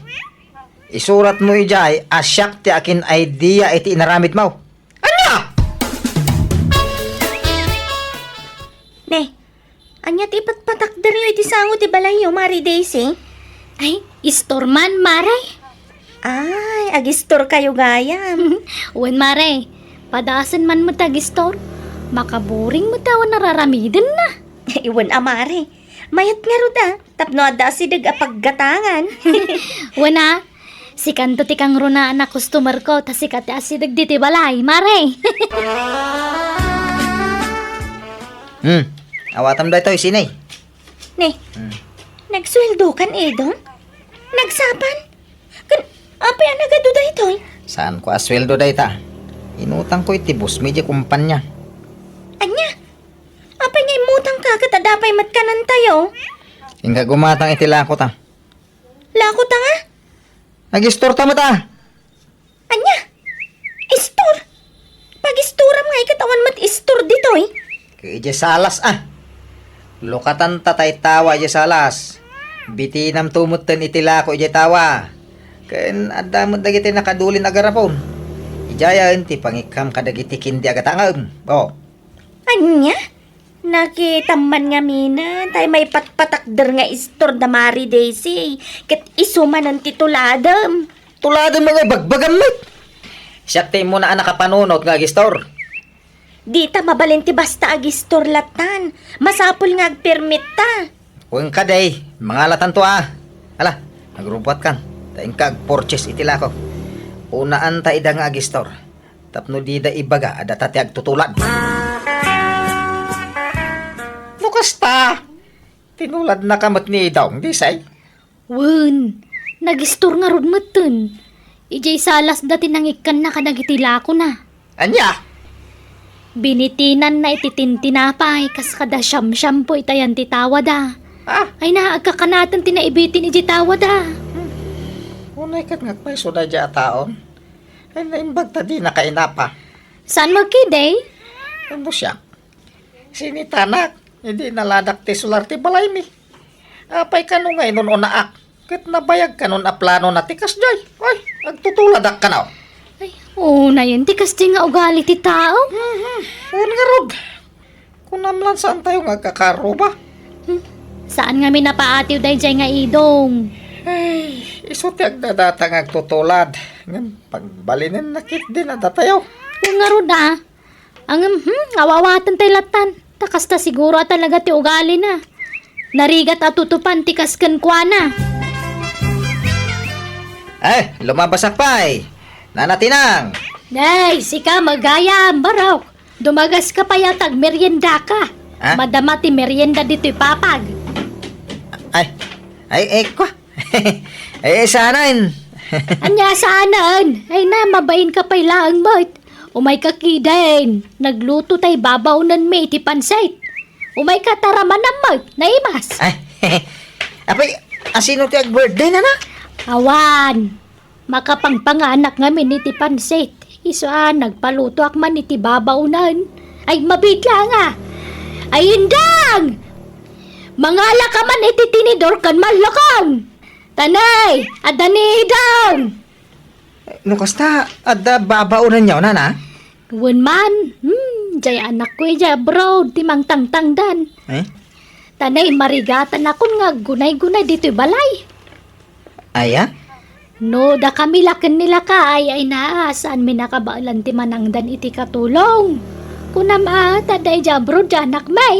Isuratmo idiay a siak ti akin-idea iti inaramidmo. Ania? Ne, ania ti ipatpatakderyo iti sango ti balayyo, Mare Daisy? Ay, istor man, Mare. Ay, agistor kayo gayam. Wen, Mare. Padasen man met agistor. Makaburing met a wen a raramidenna. Wen a, mare. Mayat ngarud a, tapno adda asideg a paggatangan. Wen a, sikanto ti kangrunaan a customer ko, ta sika ti asideg ditoy balay, mare. Hmm. Awatam daytoy, Sinay. Ne, Hmm. Nagsueldo kan, Idong? Nagsapan? Kan, apay a nagadu daytoy? Saan ko a sueldo dayta? Inutang ko iti boss mi di kumpanya. Ania? Apay nga immutang ka ket adda pay met kanentayo? Inka gumatang iti lako ta. Lako ta nga? Nag-istor ta met a. Ania? Istor? Pag-istoram nga iket awan met istor ditoy? Ket idiay salas a. Lukatan ta tay tawa idiay salas. Bitinam to metten iti lako idiay tawa. Ken adda met dagiti nakadulin a garapon. Idiayen ti pangikkam kadagiti kindi a gatangem. O. Ania? Nakitam man ngaminen, tay maipatpatakder nga istor da Mari Daisy, ket isu manen ti tuladem. Tuladem nga ibagbagam met. Siak ti immuna a nakapanunot nga agistor. Dita mabalin ti basta agistor latan. Masapul nga agpermit ta. Wen kadi, mangalatanto a. Ala, agrubbuatkan. Ta inka agpurchase iti lako. Unaan ta ida nga agistor. Tapno dida ibaga a data ti agtutulad. No kasta, tinuladnaka met ni Idong, Disay? Wen, nagistor ngarud metten. Idiay salasda ti nangikkanna kadagiti lakona. Ania? Binitinanna iti tintinapay kas kada siyamsiampo itayan ti tawada. Ha? Ay na, agkakanaten ti naibitin idiay tawada. Hmm. Unay ket nga agpayso daydiay a taon. Ay, naimbag ta dinaka inapa. Saan mo agkidi? Ano siya? Sinitanak, idi naladak ti solar ti balaymi. Apay kano nga inun-unaak? Ket nabayag kanon a planona ti kasdiay. Ay, agtutuladak kano. Ay, unayen ti kasdiay nga ugali ti tao. Mhm. Wen ngarud. Kunam lan, saantayo nga agkakaruba? Hmm. Saan ngamin a paatiw daydiay nga Idong? Ay, isu ti agdadata nga agtutulad. Ngem pagbalinenna ketdin a datayo. Wen ngarud a. Ngem, hmm, aw-awaten tay latan. Ta kasta siguro a talaga ti ugalina. Narigat a tutupan ti kas kenkuana. Eh, lumabasak pay. Nana Tinang. Nay, sika met gayam, Barok. Dumagaska pay a ta agmeriendaka. Ha? Madama ti merienda ditoy papag. Ay, ay, ay, kwa. Ay, saanen? Ania saanen? Ay na, mabainka pay laeng met. Umayka ketdin. Nagluto tay babaonenmi iti pansit. Umayka ta ramanam met, naimas. Ay, apay, asino ti ag-birthday, nana? Awan. Makapangpangaanak ngamin iti pansit. Isu a nagpalutoak man iti babaonen. Ay, mabiit laeng a. Ay, Indang! Mangalaka man iti tinidor ken mallakang. Tanay, adda ni Idong. No kasta, adda babaonenyo, nana? Wen man, hmm, jay anakko idiay abroad ti mangtangtangdan. Eh? Tanay, marigatanakon nga aggunay-gunay ditoy balay. Aya? No, dakami la ken ni lakaay, ay naa, saanmi nakabaelan ti manangdan iti katulong. Kunam a, ta adda idiay abroad ti anakmi.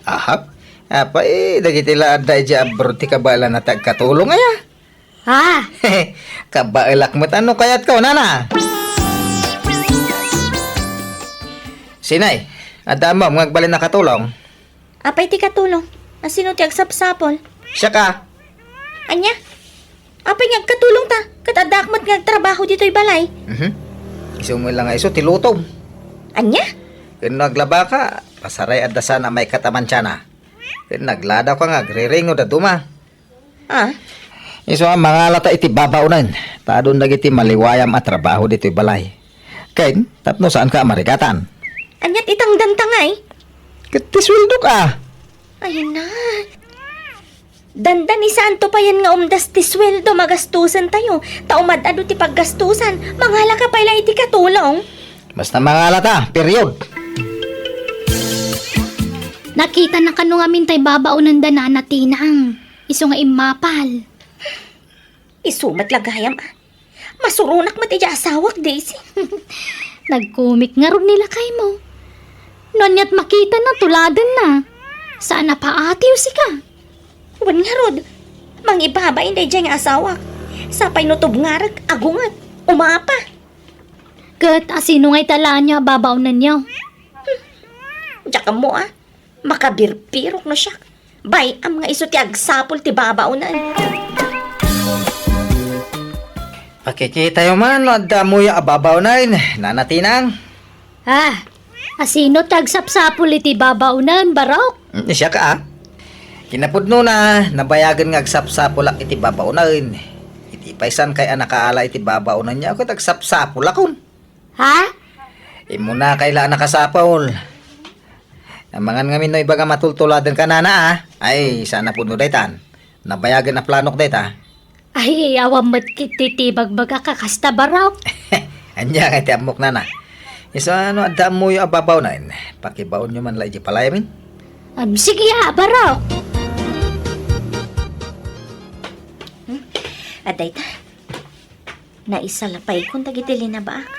Aha? Apay, dagiti la adda idiay abroad ti kabaelanna ti agkatulong, aya? Ah! Kabaelak met a no kayatko, nana. Sinay, adda ammom nga agbalin a katulong? Apay ti katulong? Asino ti agsapsapul? Siak a. Ania? Apay nga agkatulong ta? Ket addaak met nga agtrabaho ditoy balay. Mhm. Isu met la nga isu ti lutom. Ania? Ken no aglabaka, pasaray adda saan a maikkat a mantiana. Ken nagladawka nga agriringo dadduma. Ah? Isu a mangalata iti babaonen, ta adun dagiti maliwayam a trabaho ditoy balay. Ken, tapno saanka a marigatan. Aniat itangdanta ngay? Ket ti sueldok a. Ay na. Dandani saanto payen nga umdas ti sueldo magastusentayo, ta umad-adu ti paggastusan, mangalaka pay la iti katulong. Basta mangalata, period. Nakitana kano ngamin tay babaonen da Nana Tinang. Isu nga immapal. Isu met la gayam a. Masuronak met idiay asawak, Daisy. Nagkumik ngarud ni lakaymo. Ket makitana tuladenna. Saan a paatiw sika. Wen ngarud, mangibabain daydiay nga asawak. Sapay no tubngarek, agunget, umapa. Ket asino ngay ta laenyo a babaonenyo? Diak ammo a, makabirbirok no siak. Bay-am nga isu ti agsapul ti babaonen. Pakikitayo man no adda ammoyo a babaonen, Nana Tinang. Ah, asino ti agsapsapul iti babaonen, Barok? Mm, siak a. Kinapudnona, nabayagen nga agsapsapulak iti babaonen. Iti pay saan kay a nakaala iti babaonenyo, ket agsapsapulakon. Ha? Immuna kay la a nakasapul. Amangan ngamin no ibaga matultuladen ka, Nana, a. Ay, saan a pudno daytan. Nabayagen a planok dayta. Ay, awan met ket ti, ti bagbagak a kasta, Barok. Ania nga ti ammok, Nana? Isu a no adda ammoyo a babaonen, pakibaonyo man la idiay palayamin. Am, sige a, Barok. Hmm? Adda ita. Naisalapay kon dagiti linabaak.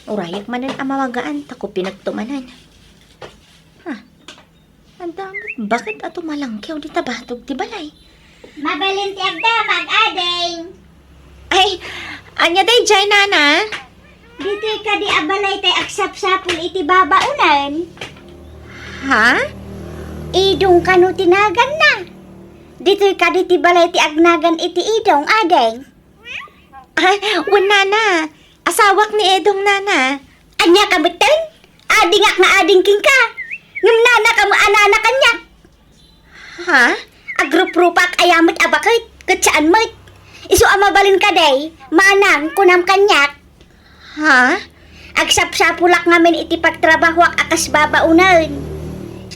Urayek manen a mawagaan, ta kupinekto manen. Ha? Adda met baket a tumalangkew dita batog ti balay. Mabalin ti agdamag, ading. Ay, ania daydiay, Nana? Ditoy kadi a balay tay agsapsapul iti babaonen. Ha? Idong kano ti naganna. Ditoy kadi ti balay ti agnagan iti Idong, ading. Ah, wen, Nana. Asawak ni Idong, Nana. Ania ka metten? Adingak nga ading kenka. Ngem nanaka met a nana kaniak. Ha? Agruprupaak aya met a baket, ket saan met. Isu a mabalin kadi, manang, kunam kaniak. Ha? Agsapsapulak ngamin iti pagtrabahoak a kas babaonen.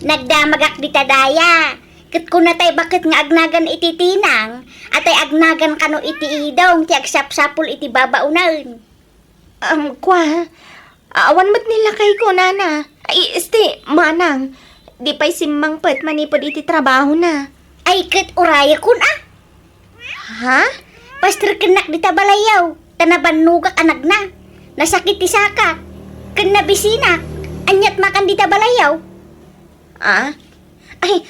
Nagdamagak dita daya. Ket kuna tay baket nga agnagan iti Tinang, a tay agnagan kano iti Idong ti agsapsapul iti babaonen. Am, kua, awan met ni lakayko, Nana. Ay, este, manang, di pay simmangpet manipud iti trabahona. Ay, ket urayekon a. Ha? Pasterkennak dita balayyo, ta nabannogak a nagna. Nasakit ti sakak, ken nabisinak. Aniat makan dita balayyo. Ah? Ay,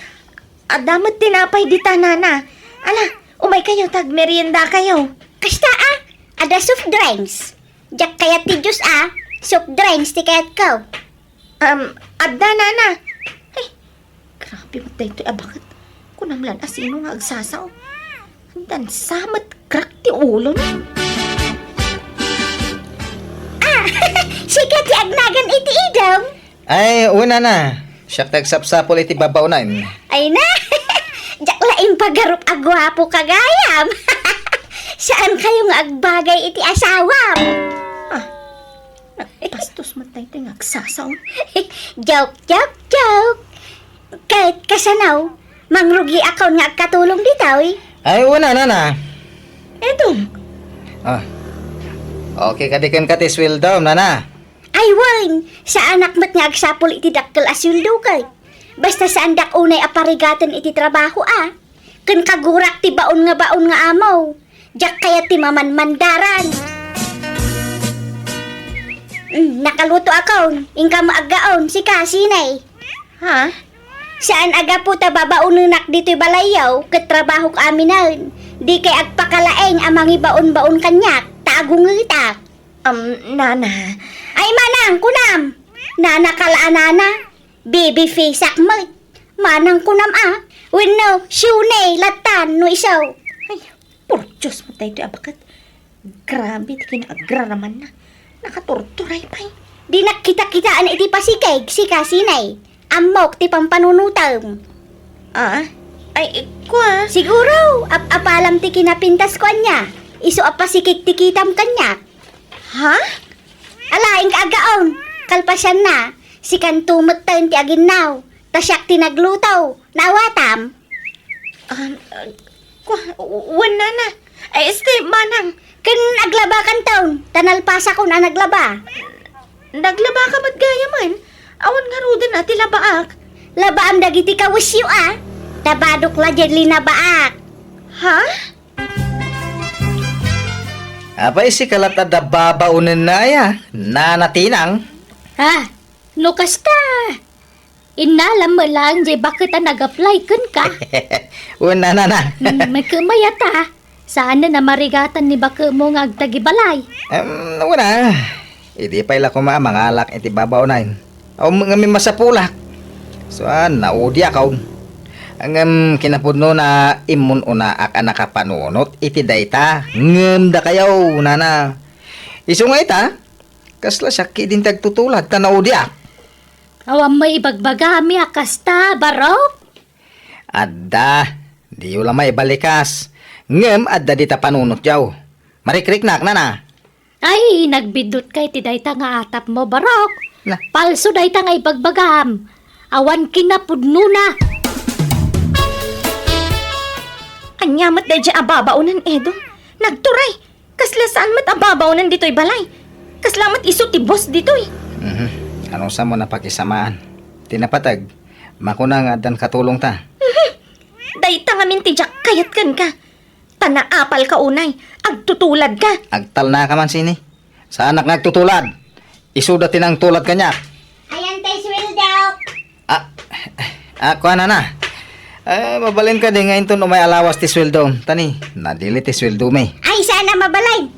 adda met tinapay dita, Nana. Ala, umaykayo ta agmeriendakayo. Kasta a, adda soft drinks. Diak kayat ti juice a, soft drinks ti kayatko. Um, adda, Nana. Ay, grabe met daytoy a baket. Kunam lan a sino nga agsasao. Dansa met crack ti ulo na. Ah, sika ti agnagan iti Idong? Ay, wen, Nana. Siak ti agsapsapul iti babaonen. Ay na, diak la impagarup a guapoka gayam. Saan kayo nga agbagay iti asawam? Ah, nagpastos met daytoy nga agsasao. Joke, joke, joke. Ket kasano, mangrugiakon nga agkatulong ditoy? Ay, wen, Nana. Idong. Ah. Okay kadi kenka ti sueldom, Nana? Ay, wen, saanak met nga agsapul iti dakkel a sueldo kay. Basta saandak unay a parigaten iti trabaho a. Ken kagurak ti baon nga baon nga amo. Diak kayat ti mamanmandaran. Mm, nakalutoakon, inka met aggaon, sika, Sinay. Ha? Saan a gapu ta babaonenak ditoy balayyo, ket trabahok aminen. Di kay agpakalaeng a mangibaonbaon kaniak, ta agungetak. Um, Nana. Ay, manang, kunam! Nana ka la a nana. Baby faceak met. Manang kunam a. Wenno, siunay, latan, no isu. Ay, por Dios met daytoy a baket. Grabe ti kinaagraramanna. Nakaturturay pay. Dinak kita-kitaan iti pasikeg, sika, Sinay. Ammok ti pampanunotem. Ah? Ay, kua? Siguro, ap-apalam ti kinapintasko ania. Isu a pasikeg ti kitam kaniak. Ha? Ala, inka aggaon. Kalpasanna, sikanto metten ti aginnaw. Ta siak ti nagluto. Naawatam? Ah, ah, kua, wen, Nana. Ay, este, manang. Ken aglabakanton, ta nalpasakon a naglaba. Naglabaka met gayamen. Awan ngaruden a ti labaak. Labaam dagiti kawesyo a. Ta badok la diay linabaak. Ha? Apay, sika latta da babaonenna aya, Nana Tinang? Ah, no kasta, Innalam met laeng jay baket a nag-apply kenka. Wen, nana. Hmm, maikemay a ta. Saanen a marigatan ni baketmo nga agtagibalay? Em, wen a. Idi pay la koma mangalak iti babaonen. Awan met ngamin masapulak. So, a, naudiak, aw. Ngem kinapudnona immun-unaak a nakapanunot iti dayta. Ngem dakayo, nana. Isu nga ita, kasla siak ketdin ti agtutulad ta naudiak. Awan met ibagbagami a kasta, Barok? Adda, diyo la maibalikas. Ngem adda dita panunotyo. Marikriknak, nana. Ay, nagbidutka iti dayta nga atapmo, Barok. Na. Palso dayta nga ibagbagam. Awan kinapudnona. Ania met daydiay a babaonen, Edong? Nagturay. Kasla saan met a babaonen ditoy balay. Kasla met isu ti boss ditoy. Mhm. Anusam mo napakisamaan? Ti napateg, makuna nga addan katulongta. Mhm. Dayta ngamin ti diak kayat kenka. Ta naapalka unay, agtutuladka. Agtalnaka man sini. Saanak nga agtutulad. Isuda ti nangtulad kaniak. Ayan tay sweldo. Ah, ah, kuana na. Eh, mabalin kadi nga inton umay a lawas ti sweldo. Ta ni, nadili ti sweldomi. Ay, saan a mabalin?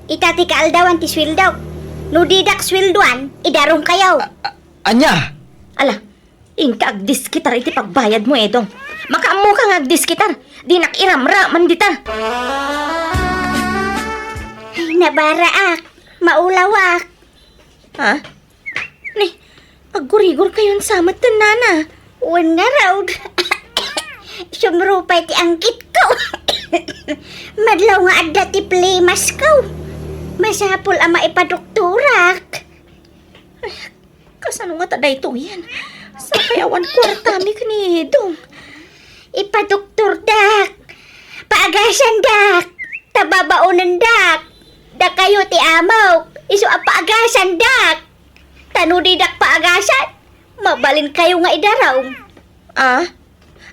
Ita ti kaaldawan ti sweldo. No didak sweldoan, idarongkayo. Ah, ah, ania? Ala, inka agdiskitar iti pagbayadmo, Edong. Makaammoka nga agdiskitar. Dinak iramraman dita. Ay, nabaraak. Maulawak. Ha? Ni, aggurigorkayon sa met ken nana. Wen ngarud. Sumrupay ti anggitko. Madlaw nga adda ti plimasko. Masapul a maipadoktorak. Kasano ngata daytoyen? Sapay awan kuartami ken ni Edong. Ipadoktordak. Paagasandak. Ta babaonendak. Dakayo ti amok. Isu a paagasandak. Ta no didak paagasan, mabalinkayo nga idarong. Ah?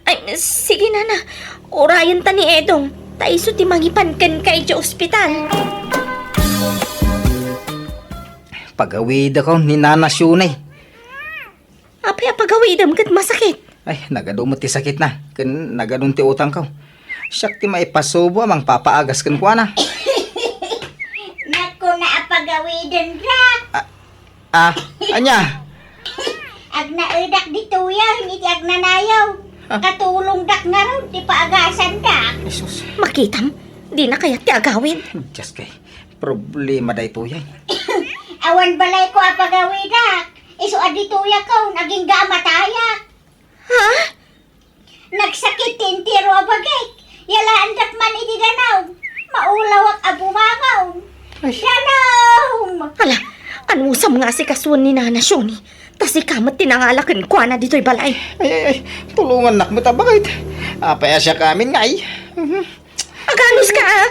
Ay, sige, nana. Urayenta ni Edong. Ta isu ti mangipan kenka idiay ospital. Pagawidakon ni Nana Shuni. Apay a pagawidem ket masakit? Ay, nagadu met ti sakitna, ken nagadun ti utangko. Siak ti maipasubo a mangpapaagas kenkuana. Nakuna a pagawidendak. Ah, ah, ania? Agnaedak ditoyen iti agnanayon. Ah. Katulongdak ngarud ti paagasandak. Jesus. Makitam, dina kayat ti agawid. Dios kay, problema daytoyen. Awan balayko a pagawidak. Isu a ditoyakon, agingga a matayak. Ha? Nagsakit ti entero a bagik. Yalaandak man iti danum. Maulawak a bumangon. Ay. Danum! Ala, anusam nga asikasuen ni Nana Shoni? Ta sika met ti nangala kenkuana ditoy balay. Ay, ay, ay, tulongannak met a bakit? Apay a siak amin nga, ay. Mhm. Aganuska, a?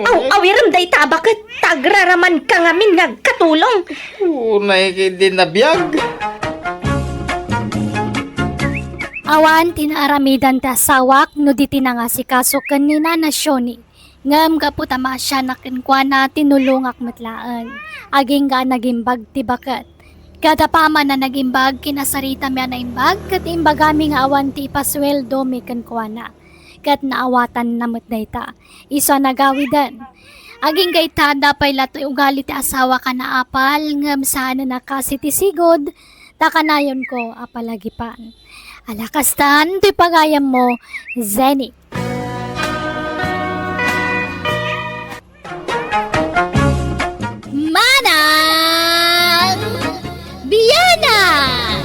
Aw-awirem dayta a baket, ta agraramanka ngamin nga agkatulong. Unay ketdi a biag. Awan ti naaramidan ti asawak no di ti nangasikaso ken ni Nana Shoni. Ngem gapu ta maasianak kenkuana, tinulongak met laeng. Agingga a nagimbag ti baket. Kada paman a nagimbag, kinasaritami a naimbag, ket imbagami nga awan ti ipasueldomi kenkuana. Ket naawatanna met dayta. Isu a nagawiden. Agingga ita, adda pay latta ugali ti asawak a naapal, ngem saanen a kas iti sigud, ta kanayonko a palagipan. Ala kastan, ti pagayammo, Zenny. Manang Bianang!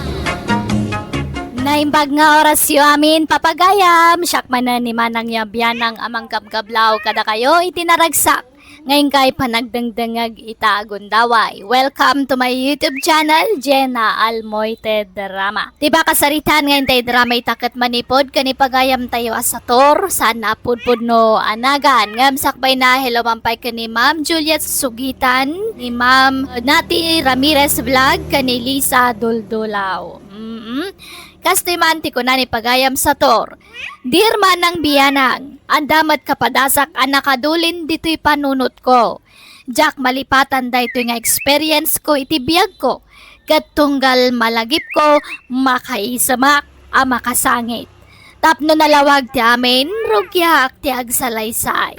Naimbag nga orasyo amin, papagayam. Siak manen ni Manangyo a Bianang a manggabgablaw kadakayo iti naragsak nga inkay panagdengdengngeg ita a gundaway. Welcome to my YouTube channel, Jenna Almoite Drama. Ti pakasaritaan nga intay drama ita ket manipud ken ni pagayamtayo a Sator, saan a pudpudno a nagan. Ngem sakbayna, hello man pay ken ni Ma'am Juliet Sugitan, ni Ma'am Nati Ramirez Vlog, ken ni Lisa Duldulaw. Mm-mm. Kastoy man ti kuna ni pagayam Sator. Dear Manang Bianang, adda met kapadasak a nakadulin ditoy panunotko. Diak malipatan daytoy nga experience ko iti biagko. ket tunggal malagipko, makaisemak a makasangit. Tapno nalawag ti amin, rugiak ti agsalaysay.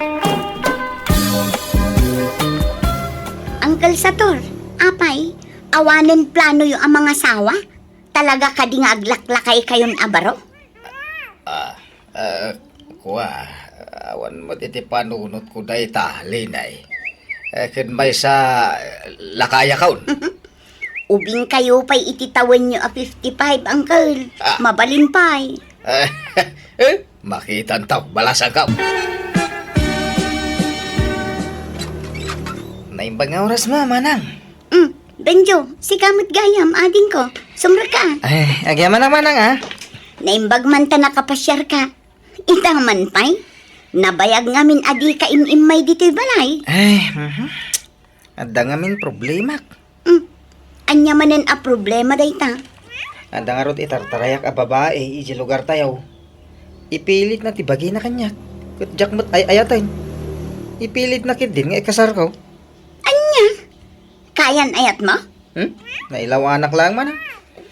Uncle Sator, apay, awanen planoyo a mangasawa? Talaga kadi nga aglaklakaykayon a baro? Ah, ah, kua, awan met iti panunotko dayta, Linay. Eh, ken maysa, lakayakon. Ubingkayo pay iti tawenyo a fifty-five, uncle. Ah. Mabalin pay. Eh, eh, makitanto, balasangko. Naimbag nga oras mo, manang. Mm, Benjo, sika met gayam, adingko. Sumrekka. Ay, agyamanak, manang, ah. Naimbag man ta nakapasiarka. Ita man pay, nabayag ngamin a dika in-immay ditoy balay. Ay, mhm. Adda ngamin problemak. Mm. Ania manen a problema dayta? Adda ngarud itartarayak a babai idiay lugartayo. Ipilitna ti bagina kaniak. Ket diak met ay-ayaten. Ipilitna ketdin nga ikasarko. Ania? Kayan-ayatmo? Hmm? Nailawanak laeng man.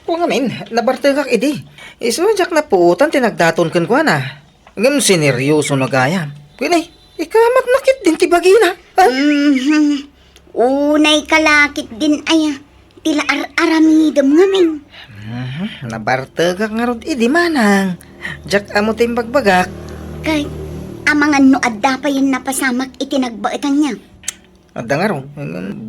Kua ngamin, nabartegak idi. Isu, diak napuotan ti nagdaton kenkuana. Ngem sineryoso na gayam. Ken ay, ikamatna ketdin ti bagina. Ha? Mhm. Unayka la ketdin aya, ti la ar-aramidem ngamin. Mhm. Nabartegak ngarud idi, manang. Diak ammo ti imbagbagak. Kay, amangan no adda payen napasamak iti nagbaetanna. Adda ngarud,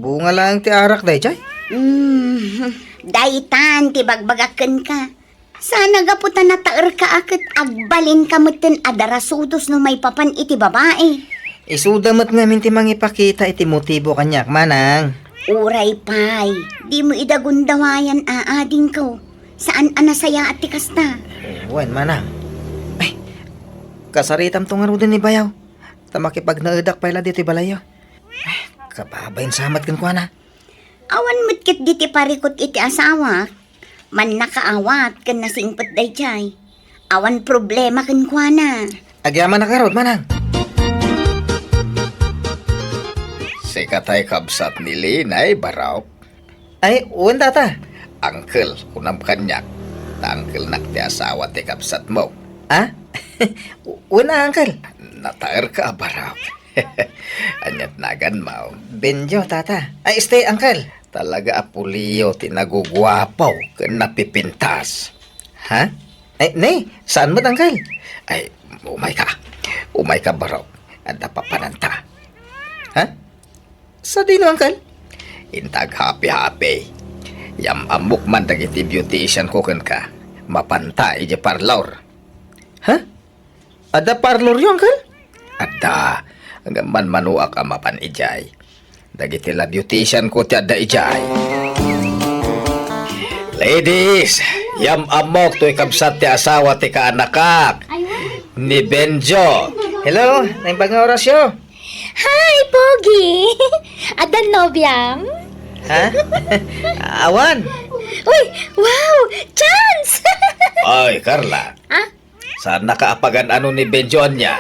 bunga laeng ti arak daydiay. Mm, daytan ti bagbagak kenka. Saan a gapu ta nataerka a ket agbalinka metten a darasudos no maipapan iti babai. Isuda met ngamin ti mangipakita iti motibo kaniak, manang. Uray pay, dimo ida gundawayan a adingko. Saan a nasayaat ti kasta. Eh, wen, manang. Ay, kasaritamto ngaruden ni bayaw. Ta makipagnaedak pay la ditoy balayyo. Kababain sa met kenkuana. Awan met ketdi ti parikut iti asawak. Mannakaawat ken nasingpet daydiay. Awan problema kenkuana. Agyamanak ngarud, manang. Sika tay kabsat ni Linay, barok. Ay, wen, tata. Uncle, kunam kaniak. Ta unclenak ti asawa ti kabsatmo. Ah? Wen a, uncle. Nataerka a barok. Ania't naganmo? Benjo, tata. Ay, este, uncle. Talaga a pulio ti naguguapo ken napipintas. Ha? Ay, ne, saan met, uncle? Ay, umayka. Umayka, barok. Adda papananta. Ha? Sadino, uncle? Inta aghapi-hapi. Yam-ammok man dagiti beautician ko kenka. Mapanta idiay parlor. Ha? Adda parloryo, uncle? Adda. Ngem manmanuak a mapan idiay. Dagiti la beautician ko ti adda idiay. Ladies, yam-ammok toy kabsat ti asawa ti kaanakak, ni Benjo. Hello, naimbag nga orasyo? Hi, Pogi! Adda nobiam? Ha? Awan. Uy, wow! Chance! Oy, Carla. Ah? Saannaka a pagan-ano ni Benjo ania?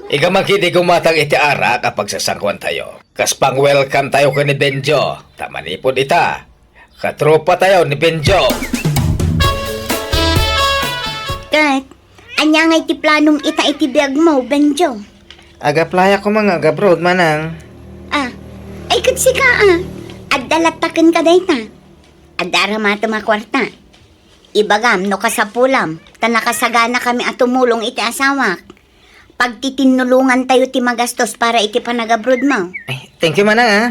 Iga man ketdi gumatang iti arak a pagsasangkuantayo. Kas pang-welcome tayo ken ni Benjo. Ta manipud ita, katropatayo ni Benjo. Ket, ania ngay ti planom ita iti biagmo, Benjo? Ag-applyak koma nga ag-abroad, manang. Ah, ay ket sika, ah. Adda latta kenka dayta. Adda aramatem a kuarta. Ibagam no kasapulam, ta nakasaganakami a tumulong iti asawak. Pagtitinnulongantayo ti magastos para iti panag-abroad mo. Ay, thank you, manang, ah.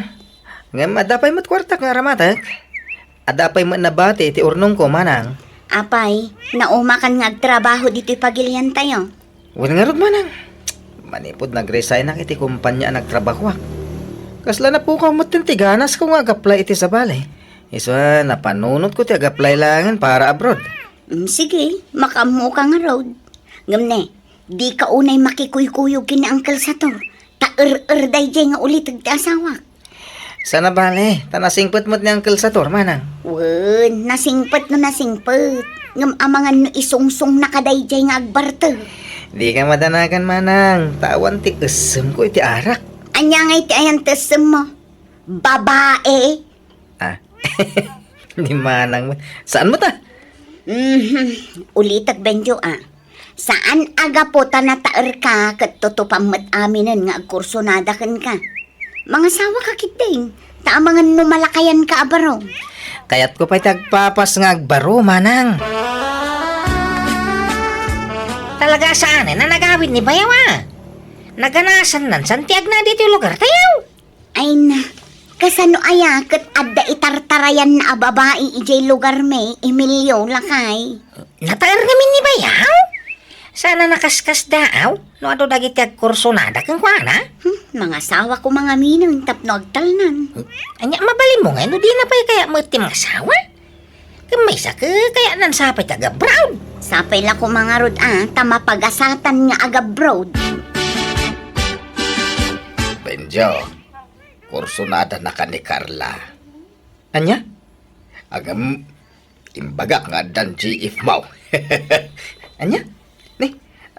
Ngem adda pay met kuartak nga aramatek. Adda pay met nabati iti urnongko, manang. Apay, naumakan nga agtrabaho ditoy pagiliantayo. Wen ngarud, manang. Manipud nag-resignak iti kompania a nagtrabahoak, kasla napukaw metten ti ganasko nga ag-apply iti sabali. Isu a napanunotko ti ag-apply laengen para abroad. Mm, sige, makaammoka ngarud. Ngem ne, dika unay makikuykuyog ken ni Uncle Sator, ta er-er daydiay nga uliteg ti asawak. Saan a bale, ta nasingpet met ni Uncle Sator, manang. Wen, nasingpet no nasingpet. Ngem amangan no isungsong na kadaydiay nga agbarteg. Dika madanagan, manang, ta awan ti essemko iti arak. Ania ngay ti ayan ti essemmo? Babae. Ah. Ni manang met. Saan met a? Mhm. Ulitek, Benjo, a. Saan a gapu ta nataerka ket tutupam met aminen nga agkursonada kenka. Mangasawaka ketdin, ta amangan no malakayanka a baro. Kayatko pay ti agpapas nga agbaro, manang. Talaga saan a nagawid ni bayaw a. Naganasannan san ti agna ditoy lugartayo. Ay na, kasano aya ket adda itartarayanna a babai idiay lugarmi, Emilio, lakay? Nataer ngamin ni bayaw? Saan a nakaskasdaaw no adu dagiti agkursonada kenkuana? Hmm, mangasawa koma ngamin tapno agtalnan. Ania, mabalinmo ngay no dina pay kaya met ti mangasawa? Ken maysa ket kayatnan sapay ti agabroad. Sapay la koma ngarud a, ta mapagasatan nga agabroad. Benjo, kursonadana ka ni Carla. Ania? Ngem, imbagak nga addan G F mo. Ania? Ni,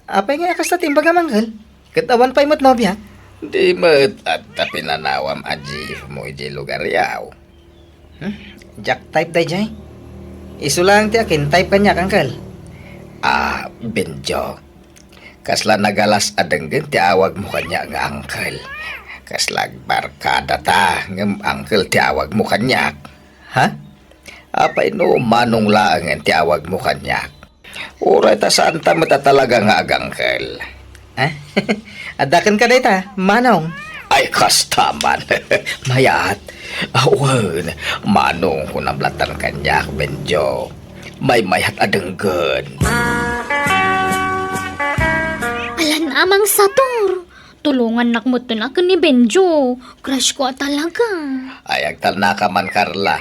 apay nga kasta ti imbagam, Uncle? Ket awan pay met nobiak? Di met adda pinanawam a G F mo idiay lugaryo. Hmm? Diak type daydiay. Isu laeng ti akin type kaniak, Uncle. Ah, Benjo. Kasla nagalas a denggen ti awagmo kaniak nga uncle. Kasla agbarkada ta, ngem uncle ti awagmo kaniak. Ha? Apay no manong laengen ti awagmo kaniak? Uray ta saanta met a talaga nga agangkel. Ha? Adda kenka dayta, manong? Ay, kasta man. Mayat. Awan, manong kunam latan kaniak, Benjo. Maymayat a denggen. Alan a, Mang Sator. Tulongannak metten a ken ni Benjo. Crush ko a talaga. Ay, agtalnaka man, Carla.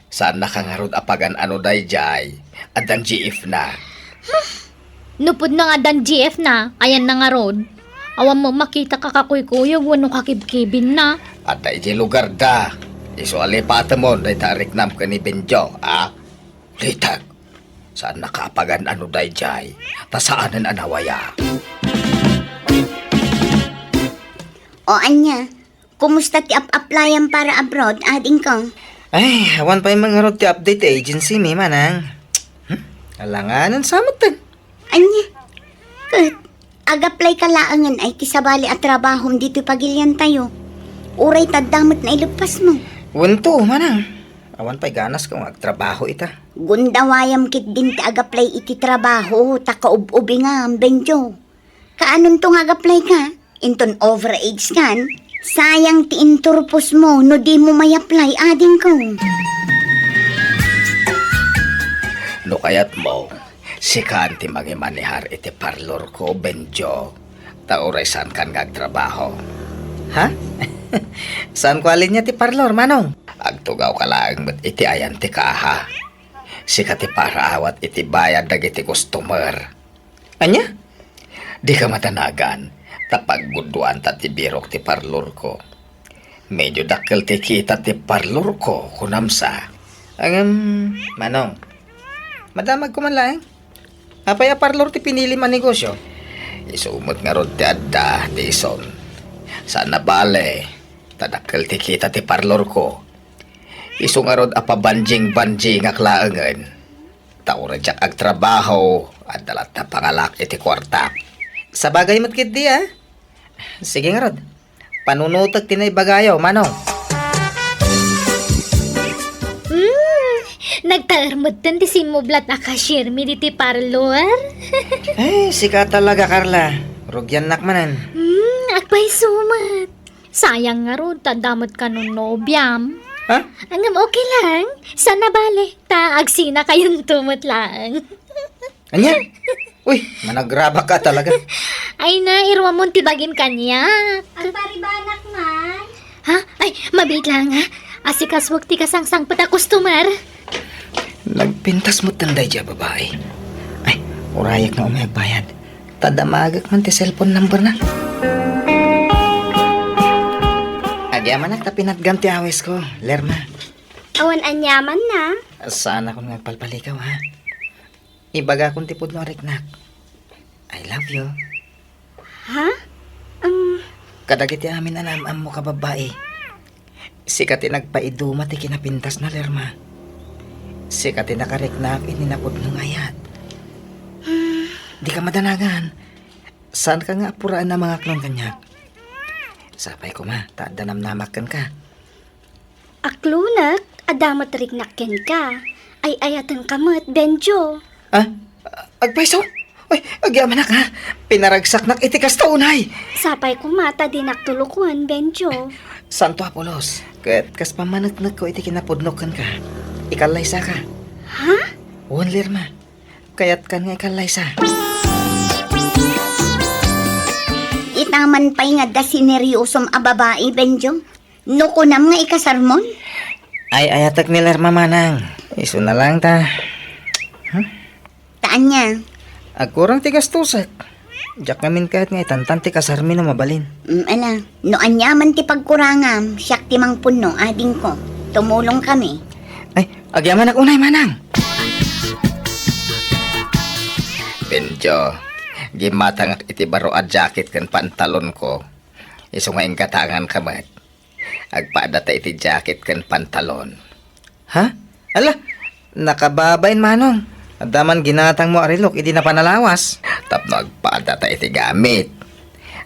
Saannaka ngarud a pagan-ano daydiay. Addan G F na. No pudno nga addan G F na, ayanna ngarud? Awan met makitaka kakuykuyog wenno kakibkibinna. Adda idiay lugarda. Isu a lipatemon dayta a riknam ken ni Benjo, a? Litag. Saannaka a pagan-ano daydiay. Ta saanen a nawaya. O ania? Kumusta ti ap-applyam para abroad, adingko? Ay, awan pay ngarud ti update ti agency mi, manang. Hmm? Alanganan sa metten. Ania? Ket, ag-apply ka laengen ay ti sabali a trabahom ditoy pagiliantayo. Uray ta adda met naileppasmo. Wen to, manang. Awan pay ganasko nga agtrabaho ita. Gundawayam ketdin ti ag-apply iti trabaho, ta kaub-ubingam, Benjo. Kaanonto nga ag-apply ka? Inton overage kan? Sayang ti inturposmo no dimo may-apply, adingko. No kayatmo, sikan ti mangimanehar iti parlor ko, Benjo. Ta uray saankan nga agtrabaho. Ha? Saanko a linia ti parlor, manong? Agtugawka laeng met iti ayan ti kaha. Sika ti paraawat iti bayad dagiti customer. Ania? Dika madanagan, ta paggudduanta ti birok ti parlorko. Medio dakkel ti kita ti parlorko, kunam sa. Ngem, manong, madamagko man laeng. Apay a parlor ti pinilim a negosio? Isu met ngarud ti adda, Dison. Saan a bale, ta dakkel ti kita ti parlorko. Isu ngarud a pabanjing-banjingak laengen. Ta uray diak agtrabaho, adda latta pangalak iti kuartak. Sabagay met ketdi, a? Sige ngarud. Panunotek ti naibagayo, manong. Hmm, nagtaer metten ti simmublat a cashier mi diti parlor. Ay, sika talaga, Carla. Rugiannak manen. Hmm, agpayso met. Sayang ngarud, ta adda met kanon nobiam. Ha? Ngem okay lang. Saan a bale, ta agsinakayonto met laeng. Ania? Uy, managrabak ka talaga. Ay na, iruamon ti bagim kaniak. Agparibanak man. Ha? Ay, mabiit lang, ha? Asikasuak ti kasangsangpet a customer. Nagpintas met daydiay a babai. Ay, urayek nga umay agbayad. Ta damagek man ti cellphone number na. Agyamanak ta pinatgam ti awisko, Lerma. Awan aniamanna. Saanakon nga agpalpalikaw, ha? Ibagakon ti pudno a riknak. I love you. Ha? Um. Kadagiti amin a naam-ammo ka babbai. Sika ti nagpaiduma ti kinapintasna, Lerma. Sika ti nakariknak iti napudno nga ayat. Dika madanagan. Saanka nga apuraen a mangaklon kaniak. Sapay koma, ta adda namnamak kenka. Aklonek, adda met riknak kenka. Ay-ayatenka met, Benjo. Ah, agpayso? Ay, agyamanak, ha? Pinaragsaknak iti kasta unay. Sapay koma ta dinak tulokon, Benjo. Santo a pulos, ket kas pammaneknekko iti kinapudno kenka. Ikallaysaka. Ha? Wen, Lerma. Kayatkan nga ikallaysa. Ita man pay nga adda sineryosom a babai, Benjo. No kunam nga ikasarmon? Ay-ayatek ni Lerma, manang. Isuna lang ta. Huh? Ta ania? Agkurang ti gastosek. Diak ngamin kayat nga itantan ti kasarmi no mabalin. Mm, ala. No aniaman ti pagkurangam, siak ti mangpunno, adingko. Tumulongkami. Ay, agyamanak unay, manang. Benjo, gimmatangak iti baro a jacket ken pantalonko. Isu nga inggatanganka met. Agpaadata iti jacket ken pantalon. Ha? Ala, nakababain, manong. Adda man ginatangmo a relok idi napan a lawas. Tapno agpaadata iti gamit.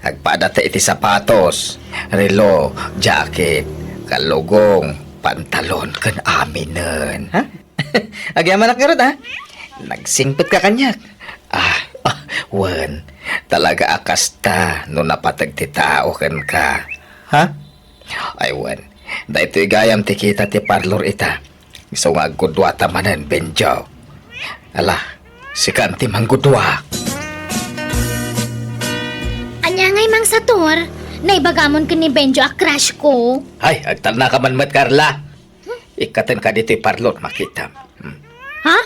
Agpaadata iti sapatos, relo, jacket, kalugong, pantalon, ken aminen. Ha? Agyamanak ngarud, ha? Nagsingpetka kaniak. Ah, ah, wen, talaga a kasta no napateg ti tao kenka. Ha? Ay wen, daytoy gayam ti kita ti parlor ita. Isu nga aggudua ta manen, Benjo. Ala, sikan ti manggudua. Ania ngay, Mang Sator? Naibagamon ken ni Benjo a crush ko. Ay, agtalnaka man met, Carla. Ikkatenka ditoy parlor, makitam. Hmm. Ha?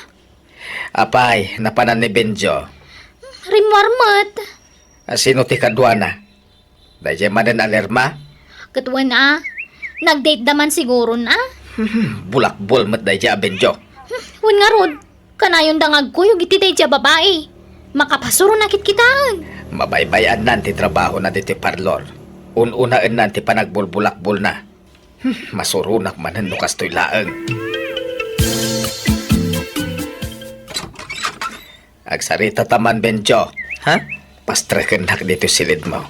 Apay, napanan ni Benjo? Rimmuar met. A, sino ti kaduana? Daydiay manen a Lerma? Ket wen a, nag-date da man siguron a. Bulakbol met daydiay a Benjo. Wen ngarud, kanayonda nga agkuyog iti daydiay a babai. Makapasuronak ket kitaen. Mabaybay-annan ti trabahona ditoy parlor. Un-unaennan ti panagbulbulakbolna. Hmm, masuronak manen no kastoy laeng. Agsarita ta man, Benjo. Ha? Pastrekennak ditoy silidmo.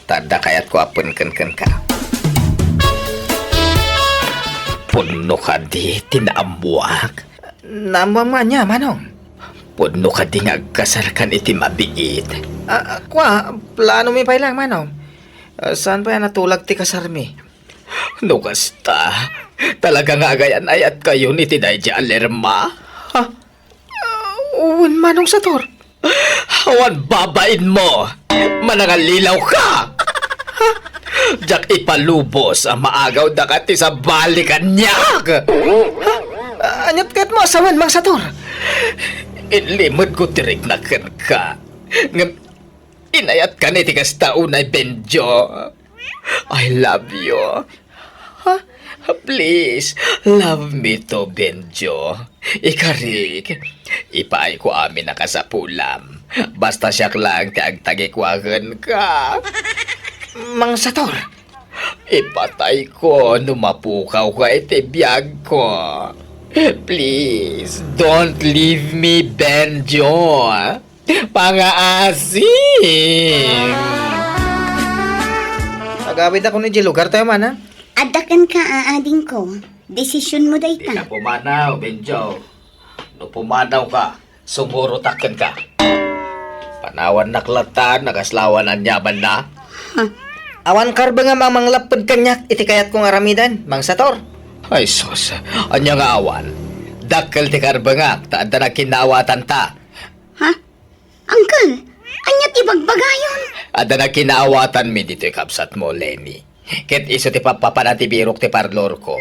Ta adda kayatko a penken kenka. Pudno kadi ti naammoak? Naammoam nga ania, manong? Pudno kadi nga agkasarkan iti mabiit? Ah, kua, planomi pay lang, manong. Ah, saan pay a natulag ti kasarmi? No kasta, talaga nga agayan-ayatkayon iti daydiay a Lerma? Ha? Ah, wen, Manong Sator. Awan babainmo! Manangalilaw ka! Ha? Diak ipalubos a maagaw daka ti sabali kaniak! Ha? Ah, aniat kayatmo a sawen, Mang Sator? Inlimedko ti riknak kenka. Ngem, inayatkan iti kasta unay, Benjo. I love you. Ha? Please, love me too, Benjo. Ikarik, ipaayko amin a kasapulam. Basta siak laeng ti agtagikua kenka. Mang Sator. Ipatayko no mapukawka iti biagko. Please, don't leave me, Benjo. Pangaasim! Agawidakon idiay lugartayo, manang. Adda kenka, adingko. Desisionmo dayta. Dika pumanaw, Benjo. No pumanawka, sumurotak kenka. Panawannak latta no kasla awan aniamanna. Huh? Awan karbengam a manglapped kaniak iti kayatko nga aramiden, Mang Sator. Ay sus, ania nga awan? Dakkel ti karbengak, ta adda nagkinnaawatanta. Ha? Uncle, ania ti bagbagayon? Adda nagkinnaawatanmi ditoy kabsatmo, Lenny. Ket isu ti pappapanan ti birok ti parlorko.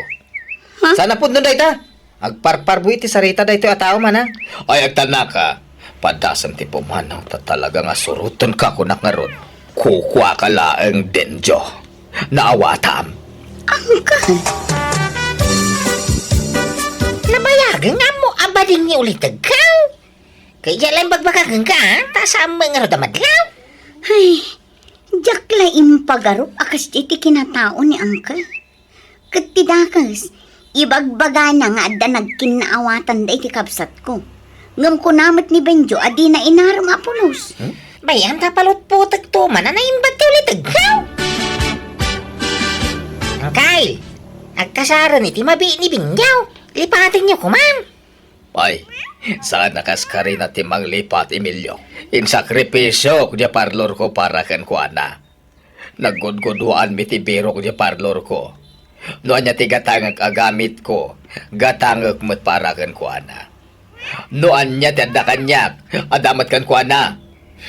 Ha? Saan a pudno dayta? Agparparbo iti sarita daytoy a tao, manang. Ay, agtalnaka. Padasem ti pumanaw ta talaga nga surotenka, kunak ngarud. Kukuaka laeng, Benjo. Naawatam. Uncle. Nabayagen nga ammo a badin nga ulitegkaw. Kaya laeng bagbaga kenka, a? Ta saan met ngarud a madlaw? Ay, diak la impagarup a kasdi ti kinatao ni Uncle. Ket ti dakes, Ibagbagana nga adda nagkinnaawatan daydi kabsatko. Ngem kuna met ni Benjo a dina inarem a pulos. Hmm? Bay-am ta palutpotekto man a naimbag ti ulitegko. Angkay, agkasaren iti mabi ni Benjo. Lipatenyo koman. Ay, saan a kas karina ti manglipat, Emilio. Insakripisiok diay parlorko para kenkuana. Naggudguduaanmi ti birok diay parlorko. No ania ti gatangek a gamitko, gatangek met para kenkuana. No ania ti adda kaniak, adda met kenkuana.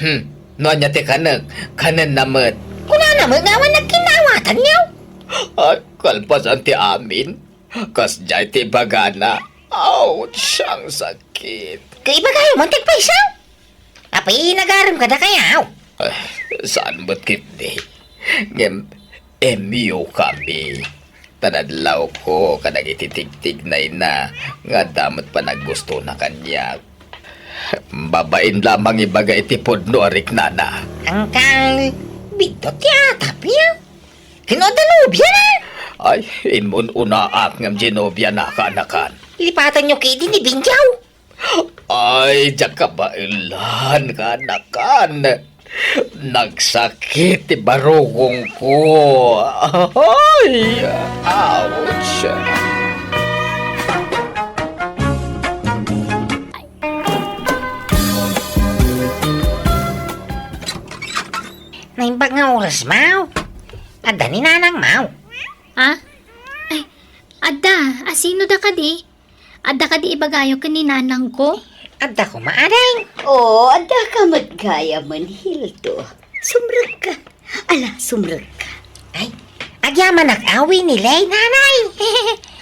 Hmm, no ania ti kanek, kanenna met. Kunana met nga awan nagkinnawatanyo. Ay, kalpasan ti amin. Kasdiay ti ibagana. Ouch, ang sakit. Kaibagayo man ti agpayso? Apay, nagarem kadakayo? Ah, saan met ketdi? Ngem, M U kami. Ta nadlawko kadagiti tigtignayna nga adda met panaggustona kaniak. Babain lamang ibaga iti pudno a riknana. Angkal, biddut ti atapyo. Ken no adda nobiana? Ay, immun-unaak ngem diay nobiana, kaanakan. Lipatanyo ketdi ni Benjo. Ay, diak kabaelan, kaanakan. Nagsakit ti barugongko. Ay, ouch. Naimbag nga oras, maw. Adda ni nanang, maw. Ha? Ay, adda. Asino da kadi? Adda kadi ibagayo ken ni nanangko? Adda koma, ading. Oo, adda ka met gayamen, Hildo. Sumrekka. Ala, sumrekka. Ay, agyamanak a, Winnie Lay, nanay.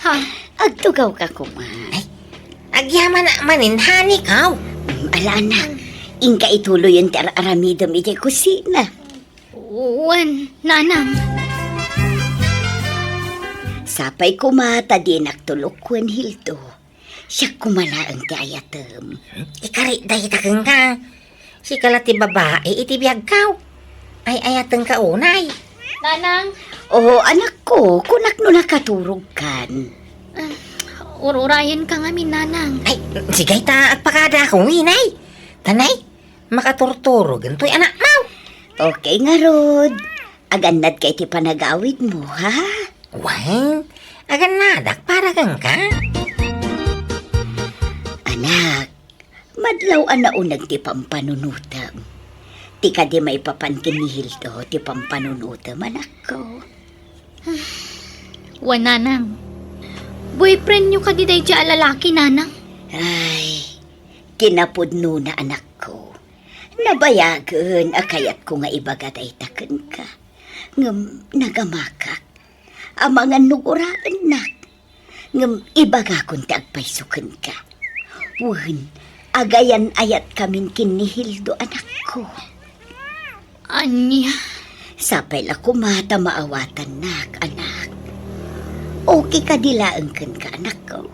Ha? Agtugawka koma. Ay, agyamanak manen, honey ko. Mm, ala, anak. Inka ituloyen ti ar-aramidem idiay kusina. Wen, nanang. Sapay koma ta dinak tulok wen, Hildo. Siak koma laeng ti ayatem. Ikari dayta kenka. Sika la ti babai iti biagko. Ay-ayatenka unay. Nanang. Oo, anakko, kunak no nakaturogkan. Ah, ur-urayenka ngamin, nanang. Ay, sige ta, agpakada ako, Winnie. Tanay, makaturturogentoy anakmo. Okay ngarud. Agannadka iti panagawidmo, ha? Wen, agannadak para kenka. Anak, madlaw a nauneg ti pampanunotem. Ti kadi maipapan ken ni Hildo ti pampanunotem, anakko. Wen, nanang. Boyfriendyo kadi daydiay a lalaki, nanang? Ay, kinapudnona, anakko. Nabayagen a kayatko nga ibaga dayta kenka. Ngem nagamakak. Amangan no guraennak. Ngem ibagakon ti agpayso kenka. Wen, agayan-ayatkamin ken ni Hildo, anakko. Ania? Sapay la koma ta maawatannak, anak. Okay kadi laeng kenka, anakko?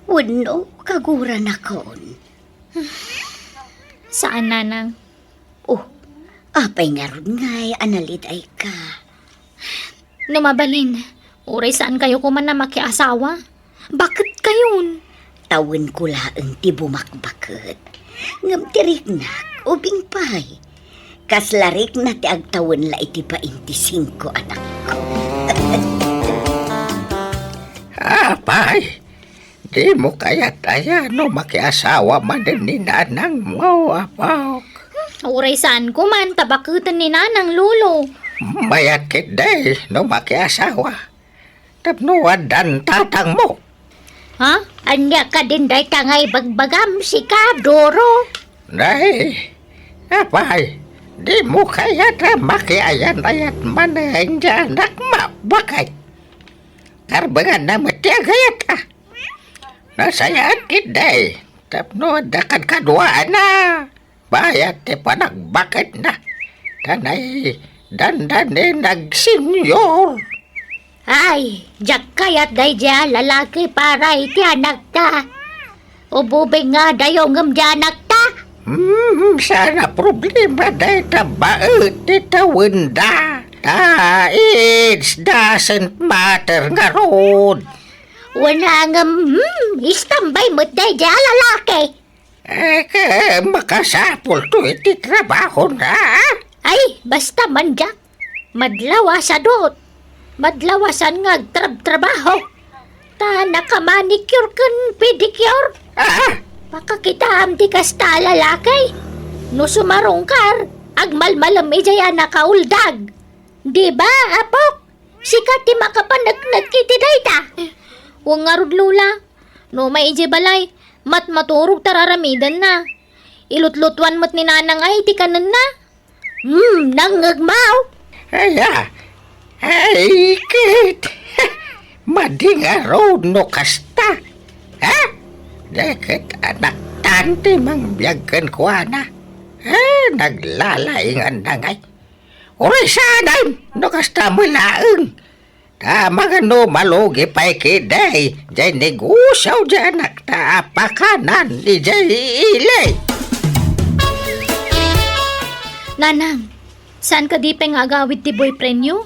Wenno kaguranakon? Saan, nanang. Oh, apay ngarud ngay a nalidayka? No mabalin, uray saankayo koma a makiasawa. Baketkayon. Tawenko laeng ti bumakbaket. Ngem ti riknak, ubing pay. Kasla rikna ti agtawen la iti baintisingko, anakko. Apay, dimo kayat aya no makiasawa manen ni nanangmo, apok? Uray saanko man ta baketen ni nanang, lolo. Mayat ketdi no makiasawa. Tapno addan tatangmo. Ha? Ania kadin dayta nga ibagbagam, sika, Doro? Nay, apay, dimo kayat a makiayan-ayat manen ti anakmo, baket? Karbenganna met ti agayat, a? Nasayaat ketdi, tapno adda kadkaduaanna. Bayat ti panagbaketna. Tanay, dandanin agsenyor. Ay, diak kayat daydiay a lalaki para iti anakta. Ububing nga adayo ngem di anakta. Hmm, saan a problema dayta baet ti tawenda. Ta, it doesn't matter ngarud. Wen a ngem, hmm, istambay met daydiay a lalaki. Eh, ket makasapulto iti trabahona. Ay, basta man diak. Madlaw a sadot. Madlaw a saan nga agtrabtrabaho. Ta naka-manicure ken pedicure. Ah! Pakakitaam ti kasta a lalaki. No sumarungkar, agmalmalem idiay a nakauldag. Di ba, apok? Sika ti makapaneknek iti dayta. Wen ngarud, Lola. No umay idiay balay, matmaturog ta ar-aramidenna. Ilutlutuan met ni Nanang ay iti kanenna. Hmm, nangngegmaw. Aya, ay, ket, madi ngarud no kasta. Ha? Deket anaktan ti mangbiag kenkuana. Eh, naglalainganna ngay. Uray saanen no kasta met laeng. Ta mangano malugi pay ketdi diay negosio diay anakta a pakanan idiay ili. Nanang, saan kadi pay nga agawid ti boyfriendyo?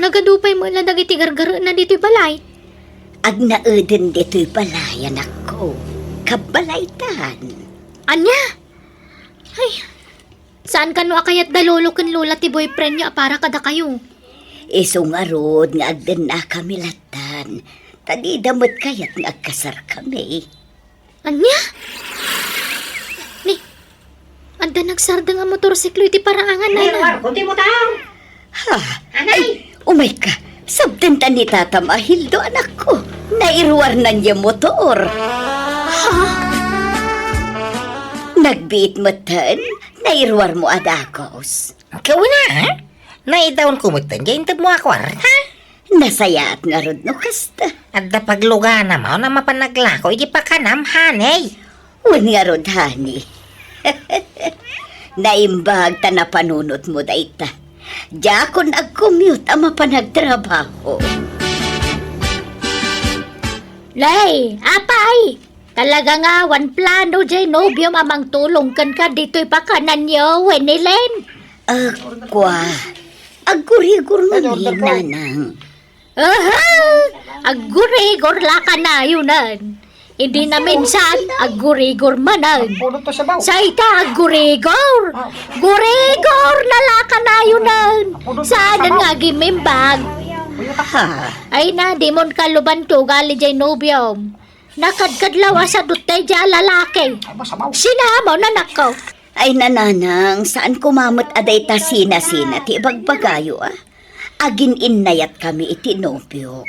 Nagadu pay met la dagiti gargarena ditoy balay. Agnaeden ditoy balay, anakko. Kabbalaytan. Ania? Ay, saan kano a kayatda lolo ken lola ti boyfriendyo a para kadakayo? Isu ngarud nga agdennakami lattan, ta dida met kayat nga agkasarkami. Ania? Ni, adda nagsardeng a motorsiklo iti paraangan, Nanang. Ay, Marco, di mo tao. Ha? Anay! Ay, umayka. Sabdenta ni Tata Mahildo, anakko. Nairuarnan ya motor. Ha? Nagbiit metten, nairuarmo a dakes. Kawina, ha? Naidaonko metten, diay intedmo a kuarta? Nasayaat ngarud no kasta. Adda pagluganam a mapan naglako iti pakanam, honey. Wen ngarud, honey. Naimbag ta napanunotmo dayta. Diakon agcommute a mapan agtrabaho. Nay, apay! Talaga nga awan plano diay nobiom a mangtulong kenka ditoy pakananyo, wen ni Len? Ah, kua. Aggurigor man ni, Nanang. Aha! Aggurigor la kanayonan. Idi naminsan, aggurigor manen. Say ta aggurigor. Gurigor na la kanayonan. Saanen nga agimimbag. Ha? Ay na, dimon kaluban ti ugali diay nobiom. Nakadkadlaw a sadot daydiay a lalaki. Sinamon, anakko. Ay, Nanang, saan koma met a dayta sinasina ti ibagbagayo, a? Agin-innayatkami iti nobiok.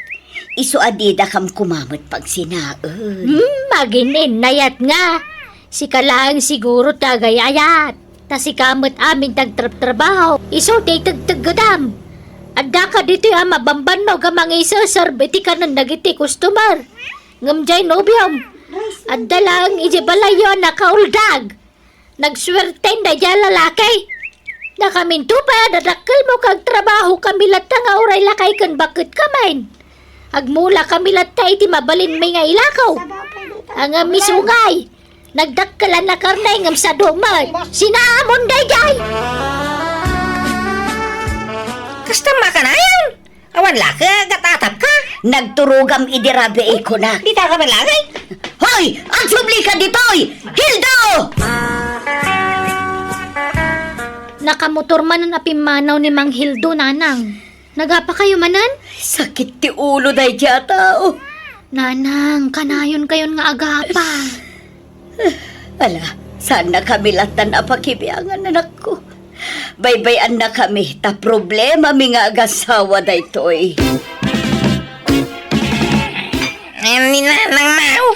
Isu a didakam koma met pagsinaen. Hmm, agin-innayat nga. Sika laeng siguro ti agay-ayat. Ta sika met amin ti agtrabtrabaho. Isu ti itegteggedam. Addaka ditoy a mabambannog a mangiseserb iti kanen dagiti customer. Ngem diay nobiom, adda laeng idiay balayyo a nakauldag. Nagsuerten daydiay a lalaki. Nakaminto pay a dadakkelmo ket agtrabahokami latta nga uray lakay ken bakketkami. Agmulakami latta iti mabalinmi nga ilako. Ngem isu ngay, nagdakkel a nakarnay ngem sadu met. Sinamon daydiay! Kasta makanayon? Awan la ket agat-atapka? Nagturogam idi rabii kunak. Dita ka man lagay? Hoy! Agsublika ditoy! Hildo! Nakamotor manen a pimmanaw ni Mang Hildo, Nanang. Nagapakayo manen? Sakit ti ulo daydiay a tao. Nanang, kanayonkayon nga agapa. Ala, saannakami lattan a pakibiangan, anakko. Baybay-annakami ta problemami nga agasawa daytoy. Ayan ni Nanang Mau.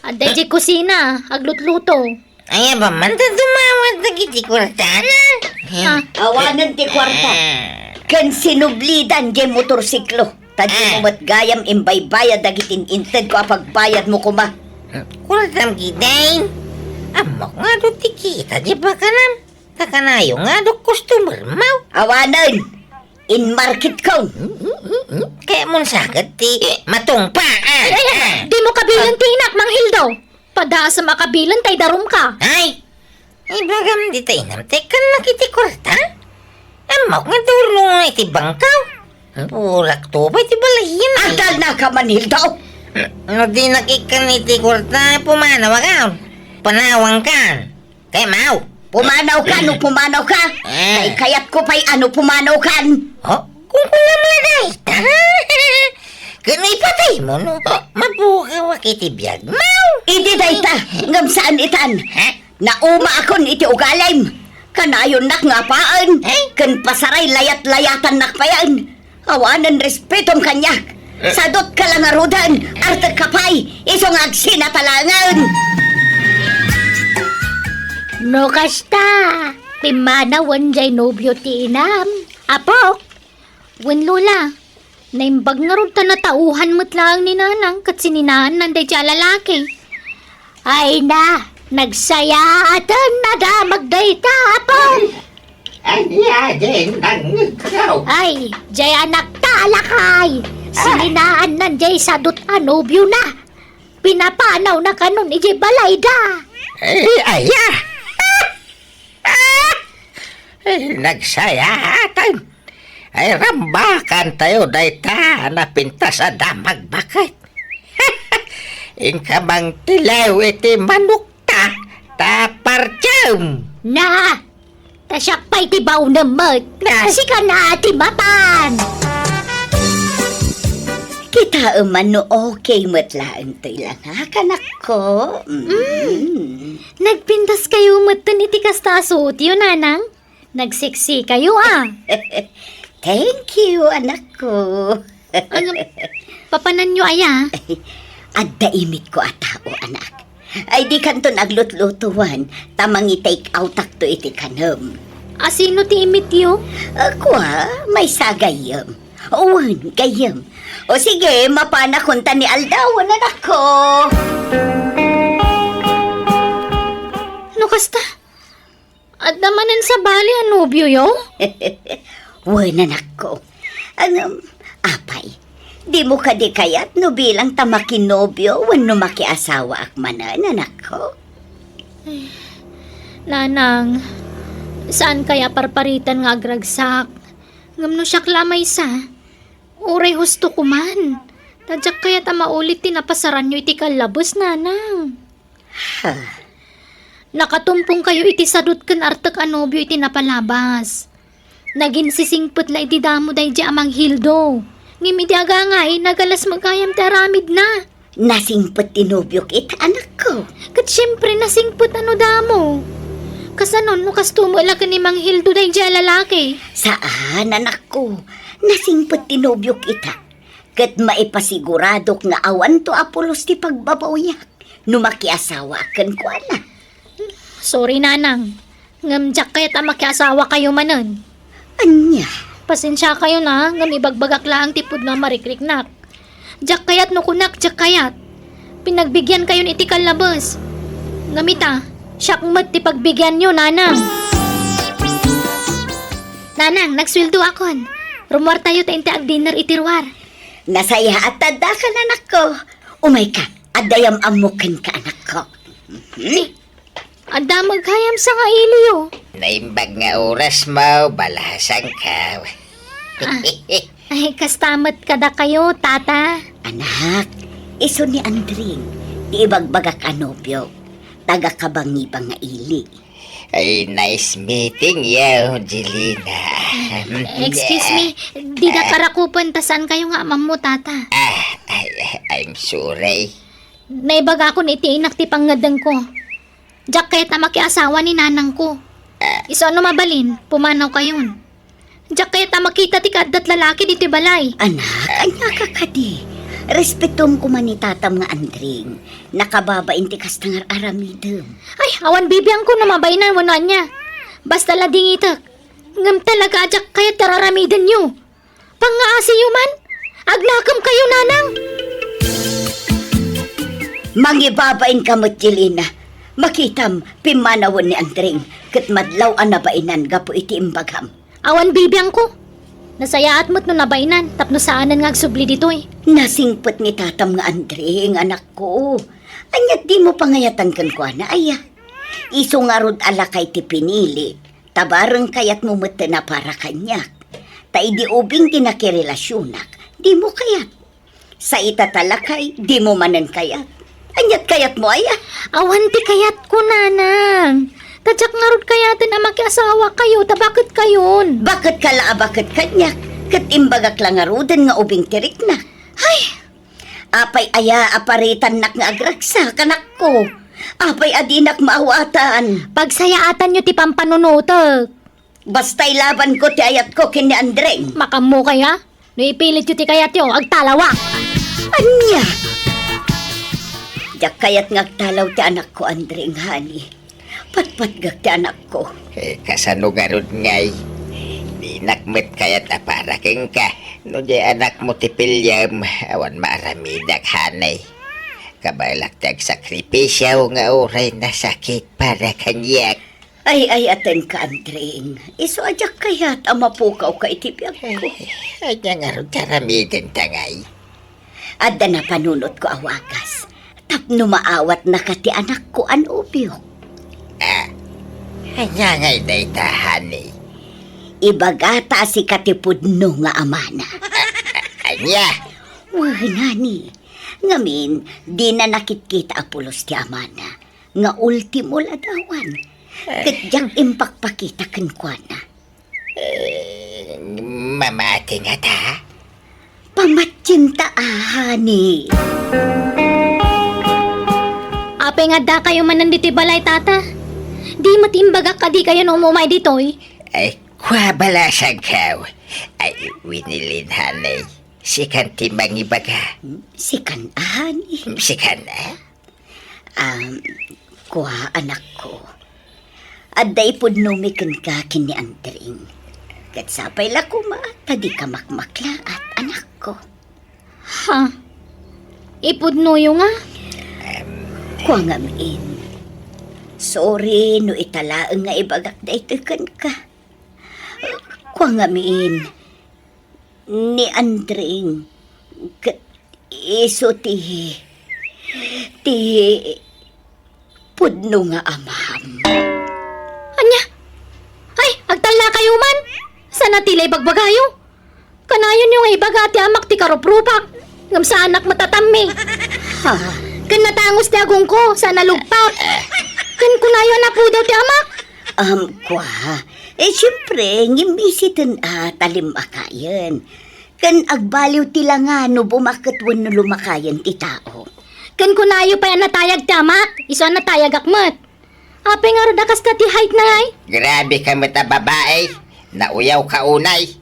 Adda idiay kusina, aglutluto. Ay, apaman ta dumawat dagiti kuartana. Ah. Awanen ti kuarta. Ah. Ken sinublidan diay motorsiklo. Ta dimo met gayam imbaybayad dagiti intedko a pagbayadmo koma. Kuartam giden. Ammok nga adu ti kita diay pakanam. Ta kanayon nga adu customer mo. Awanen! Inmarketkon! Mm, mm, mm, mm. Kayatmon sa ket ti matungpa, ah, Ay, ay, ay, ah. Dimo kabilen ti inak, Mang Hildo. Padasem a kabilen ta idarumka. Ay, ibagam dita inam, tekkan na kiti kuarta? Ammok nga durlong iti bangkaw. Purak to pay ti balayen, eh. Adalnaka man, Hildo. No dinak ikkan iti kuarta, pumanaw akan. Panawankan. Kaymaw. Pumanaw ka, no pumanaw ka. Eh. Kay kayatko pay a no pumanaw kan. Oh, kung kulam la dayta. Ken ipataymo no mabugaw iti biagmo. Idi dayta, ngem saan itan. Ha? Naumaakon iti ugalim. Kanayonnak nga apaen, eh? Ken pasaray layat-layatannak payen. Awanen respetom kaniak. Eh? Sadutka la ngaruden, artekka pay, isu nga agsinatalangen. No kasta, pimmanawen jay nobio ti inam, apok. Wen, Lola, naimbag ngarud ta natauhan met laeng ni Nanang ket sininaannan daydiay a lalaki. Ay na, nagsayaaten a damag dayta, Apo. Ania din nangngegkaw? Ay, jay anakta a lakay. Ah. Sininaannan jay sadut a nobiona. Pinapanawna kanon idiay balayda. Ay, aya. Ay, nagsayaaten. Ay, rambakantayo dayta a napintas a damag baket. Inka mangtilew iti manokta, ta partiem. Na, ta siak pay ti baonem met. Na. Sika na ti matan. Kitaem man no okay met laeng toy langak, anakko. Mm. Mm. Nagpintaskayo metten iti kasta a suotyo, Nanang? Nagseksikayo, a. Thank you, anakko. Ano, papananyo aya? Adda imitko a tao, anak. Ay, dikanton aglutlutuan, ta mangi-take outakto iti kanem. A, sino ti imityo? A, kua, maysa a gayyem. Wen, gayyem. O sige, mapanakon ta ni aldawen, anakko. No kasta, adda manen sabali a nobioyo? Wen, anakko. Ngem, apay, dimo kadi kayat no bilang ta makinobio wenno makiasawaak manen, anakko? Nanang, saan kaya parparitan nga agragsak? Ngem no siak la a maysa, uray husto ko man. Ta diak kayat a maulit ti napasaranyo iti kallabes, Nanang. Ha? Nakatumpongkayo iti sadut ken artek a nobio iti napalabas. Naginsisingpet la iti damo daydiay a manghildo. Ngem idi agangay, nagalas met gayam ti aramidna. Nasingpet ti nobiok ita, anakko. Ket siempre, nasingpet a no damo. Kasano no kasto met la ken ni manghildo daydiay a lalaki? Saan, anakko. Nasingpet ti nobiok ita. Ket maipasiguradok nga awanto a pulos ti pagbabawiak no makiasawaak kenkuana. Sorry, Nanang. Ngem diak kayat a makiasawakayo manen. Ania? Pasensiakayon a, ngem ibagbagak laeng ti pudno a marikriknak. Diak kayat no kunak, diak kayat. Pinagbigiankayon iti kallabes. Ngem ita, siak met ti pagbigianyo, Nanang. Nanang, nagsueldoakon. Rummuartayo ta inti agdinner iti ruar. Nasayaat ta addakan, anakko. Umayka, adda yam-ammok kenka, anakko. Mhm. Adda met gayam sanga iliyo. Naimbag nga orasmo, balasangkaw. Ah, ay, kasta met kadakayo, Tata. Anak, isu ni Andring, ti ibagbagak a nobiok, taga-Kabangibang nga ili. Ay, nice meeting you, Jelina. Excuse me, dida parakupen ta saankayo nga amammo, Tata. Ah, ay, I'm sorry. Naibagakon iti inak ti pangngeddengko. Diak kayat a makiasawa ni nanangko. Ah. Isu a no mabalin, pumanawkayon. Diak kayat a makita ti kaaddat lalaki ditoy balay. Anak, ania ka kadi? Respetom koma ni tatam nga Andring. Nakababain ti kasta nga ar-aramidem. Ay, awan bibiangko no mabainan wenno ania. Basta la dingitek. Ngem talaga a diak kayat ti ar-aramidenyo. Pangngaasiyo man? Agnakemkayo, nanang! Mangibabainka met, Jelina. Makitam, pimmanawen ni Andring, ket madlaw a nabainan gapu iti imbagam. Awan bibiangko. Nasayaat met no nabainan tapno saanen nga agsubli ditoy. Nasingpet ni tatam nga Andring, anakko. Ania't dimo pangayatan kenkuana, aya? Isu ngarud a lakay ti pinili, ta bareng kayatmo metten a para kaniak. Ta idi ubing ti nakirelasionak, dimo kayat. Sa ita ta lakay, dimo manen kayat. Aniat kayatmo aya? Awan ti kayatko, nanang. Ta diak ngarud kayaten a makiasawakayo, ta baketkayon. Baket ka la a baket kaniak, ket imbagak la ngaruden nga ubing ti riknak. Ay! Apay aya a paritannak nga agragsak, anakko? Apay a dinak maawatan? Pagsayaatanyo ti pampanunotek. Basta ilabanko ti ayatko ken ni Andreng. Makammokay a? No ipilityo ti kayatyo, agtalawak. Ania? Diak kayat nga agtalaw ti anakko, Andreng, honey. Patpatgak ti anakko. Eh, kasano garud ngay? Dinak met kayat a para kenka. No di anakmo ti piliem, awan maaramidak, honey. Kabaelak ti agsakripisio nga uray nasakit para kaniak. Ay, ay, atenka, Andreng. Isu a diak kayat a mapukawka iti biagko. Ay, ania ngarud ti aramidenta ngay? Adda napanunotko a wagas tapno maawatnaka ti anakko a nobiok. Ah, ania ngay dayta, honey? Ibagata a sika ti pudno nga amana. Ah, ah, ania? Wen, honey. Ngamin, dina nakitkita a pulos ti amana nga ultimo ladawan. Ket diak impakpakita kenkuana. Eh, mamati ngata? Pamatienta a, honey. Apay nga addakayo manen ditoy balay, tata? Di met imbagak a dikayon umumay ditoy? Ay, kua balasangkaw. Ay, Winilin, honey. Sikan ti mangibaga. Hmm, sikan a, honey? Hmm, sikan a? Um, kua, anakko. Adda ipudnomi kenka ken ni Andring. Ket sapay la koma ta dika makmaklaat, anakko. Ha? Ipudnoyo nga? Kua ngamin. Sorry no ita laeng nga ibagak daytoy kenka. Kua ngamin. Ni Andring, ket isu ti, ti pudno nga amam. Ania? Ay, agtallakayo man! Saan a ti la ibagbagayo? Kanayonyo nga ibaga ti amak ti karuprupak, ngem saanak met a tammi. Ha? Ken natangos ti agongko, saan a lugpak. Ken kunayo a napudaw ti amak. Um, kua. Eh, siyempre, ngimmisiten a talim a kayen. Ken agbaliw ti langa no bumakket wenno lumakayen ti tao. Ken kunayo pay a natayag ti amak, isu a natayagak met. Apay ngarud a kasta ti height na ngay? Grabe ka met a babae. Nauyaw ka unay.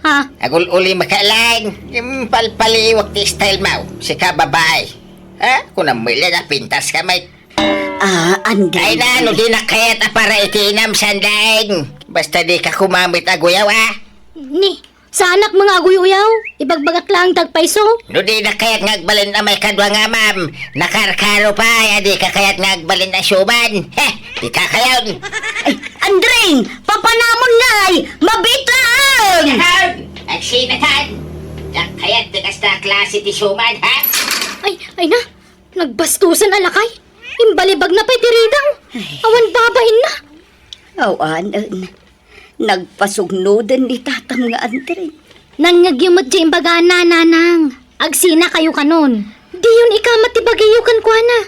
Ha? Agul-ulimaka lang. Impalpaliwak ti style mo. Sika babae. Ha? Kunam met la napintas ka met. Ah, Andring. Ay na, no di na kayat a para iti inam, saan laeng. Basta di ka koma met aguyaw, ah. Ni, saanak nga aguy-uyaw. Ibagbagak laeng ti agpayso. No di na kayat nga agbalin a maikadua nga amam, nakarkaro pay a di ka kayat nga agbalin a siuman. Heh, di ka kayon. Ay, Andring, papanamon ngay, mabiit laeng. Yaon, agsinatan. Diak kayat ti kasta a klase ti siuman, ha? Ay, ay na. Nagbastusan a lakay. Imbalibagna pay ti ridaw. Ay. Awan babainna. Awanen. Nagpasugnoden ni tatam nga Andring. Nangngegyo met diay imbagana, nanang. Agsinakayo kanon. Diyon ikamat ti bagiyo kenkuana.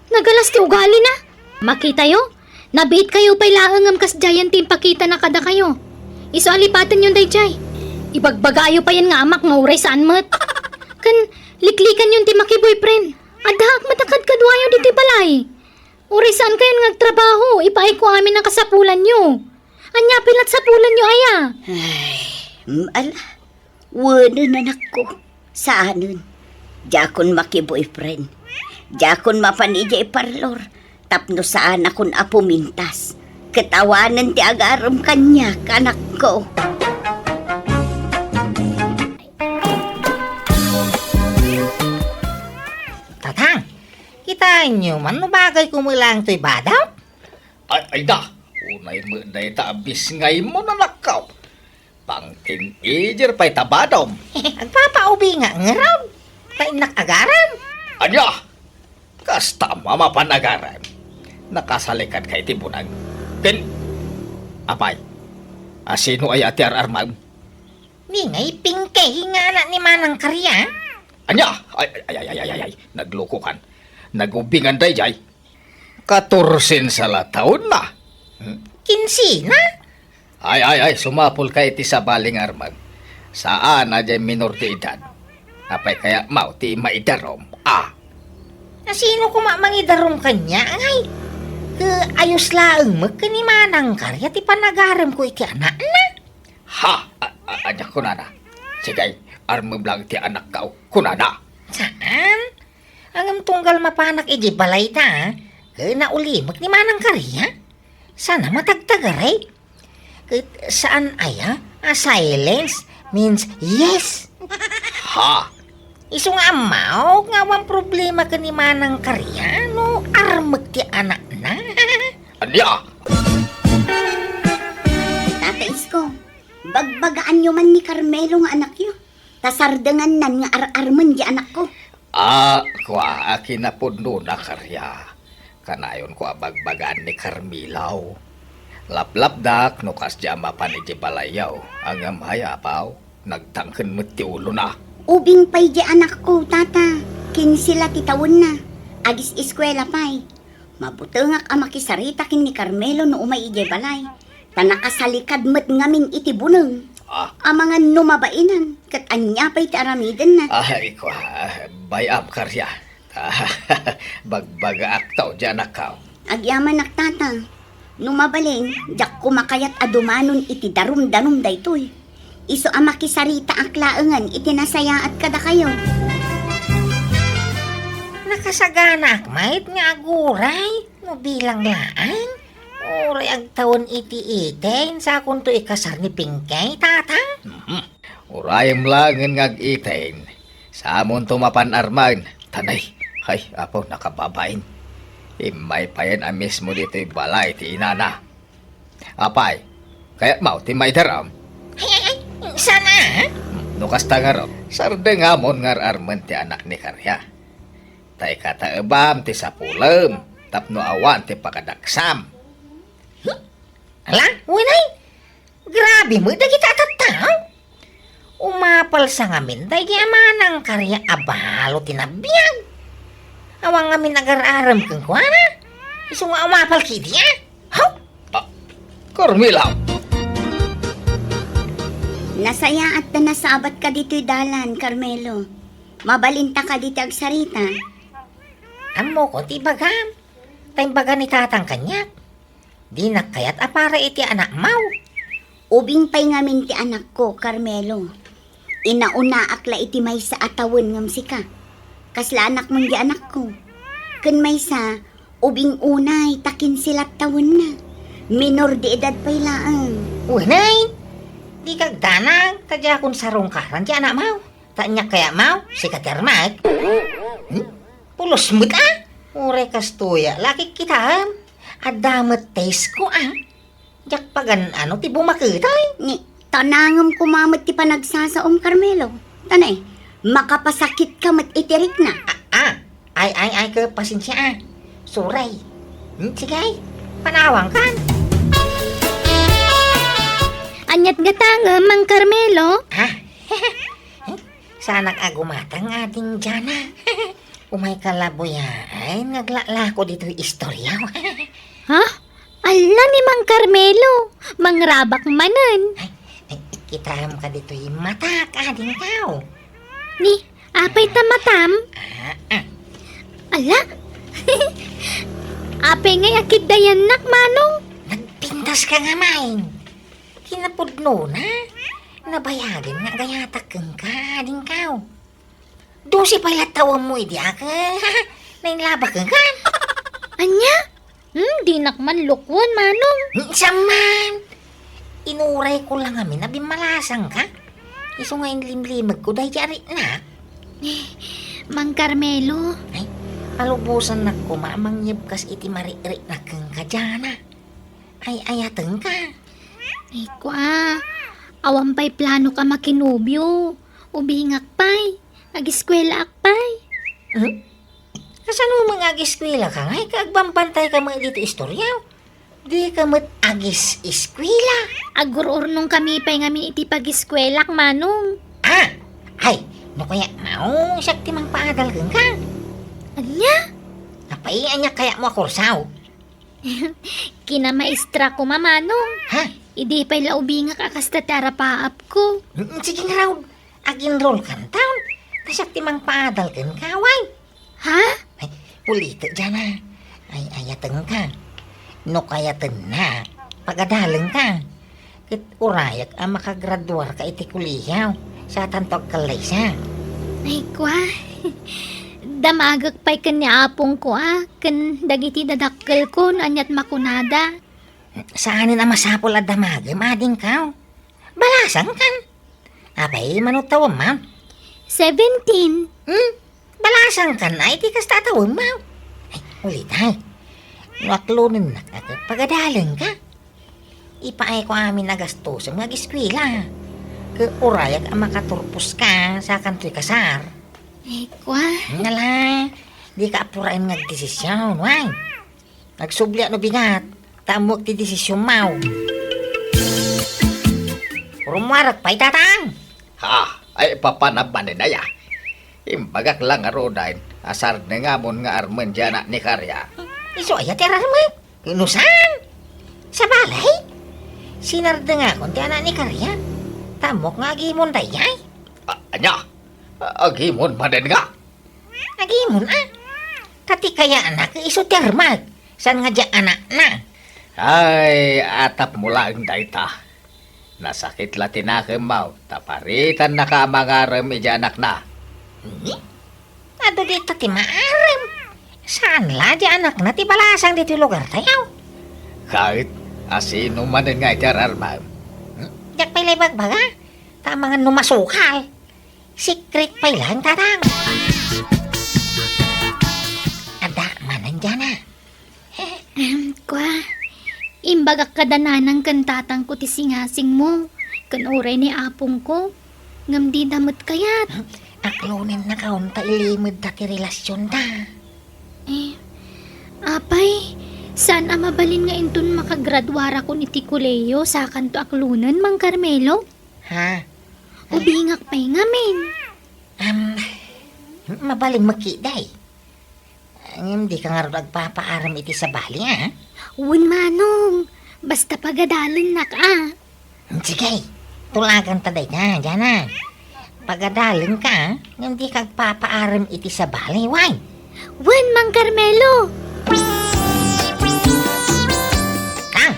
Nagalas ti ugalina. Makitayo, nabiitkayo pay laeng ngem kasdiayen ti impakitana kadakayo. Isu a lipatenyon daydiay. Ibagbagayo payen nga amak nga uray saan met. Ken liklikanyon ti maki-boyfriend. Addaak met a kadkaduayo ditoy balay. Uray saankayon nga agtrabaho, ipaayko amin a kasapulanyo. Ania pay la ti sapulanyo aya? Ay, mm, ala. Wenen, anakko. Saanen. Diakon maki-boyfriend. Diakon mapan idiay parlor. Tapno saanakon a pumintas. Ket awanen ti agarem kaniak, anakko. Tatang, kitaenyo man no bagayko met laeng toy badam? Ay, ay da, unay met dayta a bisngaymo, anakko. Pang-teenager pay ta badam. Agpapaubi nga ngarud. Ta innak agarem. Ania? Kasta a mapan agarem. Nakasalikan ka iti bunag. Ken, apay, asino aya ti ar-armam? Ni ngay Pingkay nga anak ni Manang Karian. Ania? Ay, ay, ay, ay, ay, ay, ay. Naglukokan. Nagubingan daydiay. Katorsen sa la taonna. Hmm? Kinsena? Ay, ay, ay, sumapulka iti sabali nga armem. Saan a diay minor de edad. Apay kayatmo ti maidarum? Ah. Asino koma mangidarum kaniak, ngay? Ket ayos laeng met ken ni Manang Karya ti panagaremko iti anakna. Ha? A, a, ania kunana? Sige, armem laeng ti anakko, kunana. Saan? Ngem tunggal mapanak idiay balayda, ket naulimek ni Manang Karya. Saan a matagtagari? Ket saan aya a silence means yes? Ha? Isu nga ammok nga awan problema ken ni Manang Karya no armek ti anakna. Ania? Tata Isko, bagbagaanyo man ni Carmelo nga anakyo, ta sardengannan nga ar-armen ti anakko. Ah, kua a kinapudnona, Karya. Kanayonko a bagbagaan ni Carmelo. Laplapdak no kasdiay a mapan idiay balayyo. Ngem hay apaw, nagtangken met ti ulona. Ubing pay diay anakko, tata. Kinse la ti tawenna. Agis-eskuela pay. Mabutengak a makisarita ken ni Carmelo no umay idiay balay. Ta nakasalikad met ngamin iti buneng. Ah. Amangan no mabainan, ket ania pay ti aramidenna? Ay, kua, bay-am, Karya. Bagbagaakto diay anakko. Agyamanak, tata. No mabalin, diak koma kayat a dumanon iti darumdarum daytoy. Isu a makisaritaak laengen iti nasayaat kadakayo. Nakasaganaak met nga aguray no bilang laeng. Uray agtawen iti eighteen, sakonto ikasar ni Pinky, tata? Mhm. Urayem laengen nga ag-eighteen, samonto mapan armen. Tanay, hay, apo, nakababain. Immay payen a mismo ditoy balay ti inana. Apay, kayatmo ti maidarum? Ay, ay, ay, saan a? No kasta ngarud, sardengamon nga ar-armen ti anak ni Karya. Ta ikataebam ti sapulem tapno awan ti pakadaksam. Hmm? Ala, wen ay, grabe met dagiti a tattao. Umapalsa ngamin daydi a Manang Karya a balo ti nabiag. Awan ngamin agar-arem kenkuana. Isu nga umapal ketdi a. Haw! Ah, Carmelo! Nasayaat ta nasabatka ditoy dalan, Carmelo. Mabalinta kadi ti agsarita? Ammok ti ibagam. Ta imbaga ni tatang kaniak, dinak kayat a para iti anakmo. Ubing pay ngamin ti anakko, Carmelo. Inaunaak la iti maysa a tawen ngem sika. Kasla anakmon diay anakko. Ken maysa, ubing unay ta kinse la tawenna. Minor de edad pay laeng. Unay, dika agdanag ta diakon sarungkaran ti anakmo. Ta ania kayatmo, sika ti armek? Hmm? Pulos met a? Uray kastoy a, la kitkitaem. Adda met taste ko a. Diak pagan-ano ti bumaketay. Ni, tanangem koma met ti panagsasaom, Carmelo. Tanay, makapasakitka met iti rikna. Ah, ah. Ay, ay, ay, ke, pasensia a. Suray. Hmm, sige, panawankan. Aniat ngatangem, Mang Carmelo? Ha? Saanak a gumatang, Ading Jana. Umayka la buyaen nga aglalako ditoy istorya. Ha? Ala ni Mang Carmelo, mangrabak manen. Ay, ay, ikitaem ka ditoy matak, adingko. Ni, apay ta matam? Ah, ah. Ala? Apay ngay a kiddayannak, Manong? Nagpintas ka nga, Maing. Kinapudnona, nabayagen nga agayatak kenka, adingko. Dose pay la tawemmo idi a, nainlabak kenka. Ania? Hmm, dinak man lukwen, Manong. Saan man? Inurayko la ngamin a bimmalasangka. Isu nga inlimlimegko daydi a riknak. Mang Carmelo. Ay, palubosannak koma a mangyebkas iti marikriknak kenka, Jana. Ay-ayatenka. Ay, kua, awan pay planok a makinobio. Ubingak pay. Agiskuelaak pay. Hmm? Kasano man nga agiskuelaka ngay ket agbambantayka met ditoy istorya? Dika met agis-eskuela. Agur-urnongkami pay ngamin iti pagiskuelak, Manong. Ah! Ay, No kayatmo, siak ti mangpaadal kenka. Ania? Apay, ania kayatmo a kurso? Kinamaestra ko, Manong. Ha? Idi pay la ubingak a kasta ti arapaapko. Mm, sige ngarud. Ag-enroll kanton. Ta siak ti mangpaadal kenka, way. Ha? Ay, ulitek, Jana. Ay, ayatenka. No kayatennak, pagadalenka. Ket urayak a makagraduarka iti kolehiyo, sakanto agkallaysa. Ay, kua. Damagek pay ken ni apongko a, ken dagiti dadakkelko no aniat makunada. Saanen a masapul a damagem, adingko. Balasangkan. Apay, mano tawemmo? Seventeen. Hmm? Balasangkan a iti kasta a tawemmo. Ay, ulitek. No aklonennak a ket pagadalenka. Ipaayko amin a gastosem nga ageskuela. Ket urayak a makaturposka, sakantoy kasar. Ay, kua. Ngala, dika apuraen nga agdesision, way. Agsubliak no bigat, ta ammok ti desisionmo. Rummuarek pay, Tatang! Ha? Ay, papanam manen aya? Imbagak la ngaruden a sardengam nga armen diay anak ni Karia. Isu aya ti ararmek? No saan? Sabali? Sinardengakon ti anak ni Karia. Ta ammok nga agimon daydiay. A-, ania? A-, agimon manen nga? Agimon a. Ta ti kayatna ket isu ti armek, saan nga diay anakna. Ay, atapmo laeng dayta. Nasakit la ti nakemmo, ta paritannaka a mangarem idiay anakna. Hmm? Adu dita ti maarem. Saan la diay anakna ti balasang ditoy lugartayo? Ket, asino manen nga iti ararmem? Hmm? Diak pay la ibagbaga, ta amangan no masukal. Secret pay laeng, Tatang. Adda manen, Jana. Ahem, kua, imbagak kada nanang ken tatangko ti singasingmo, ken uray ni apongko, ngem dida met kayat. Aklonennakon ta ilimedda ti relasionda. Eh, apay, saan a mabalin nga inton makagraduarakon iti kolehiyo, sakanto aklonen, Mang Carmelo? Ha? Ubingak pay ngamin. Am, mabalin met ketdi. Ngem dika ngarud agpapaarem iti sabali, a? Wen, Manong. Basta pagadalennak, a. Sige, tulaganta dayta, Jana. Pagadalenka, a? Ngem dika agpapaarem iti sabali, way. Wen, Mang Carmelo. Kang,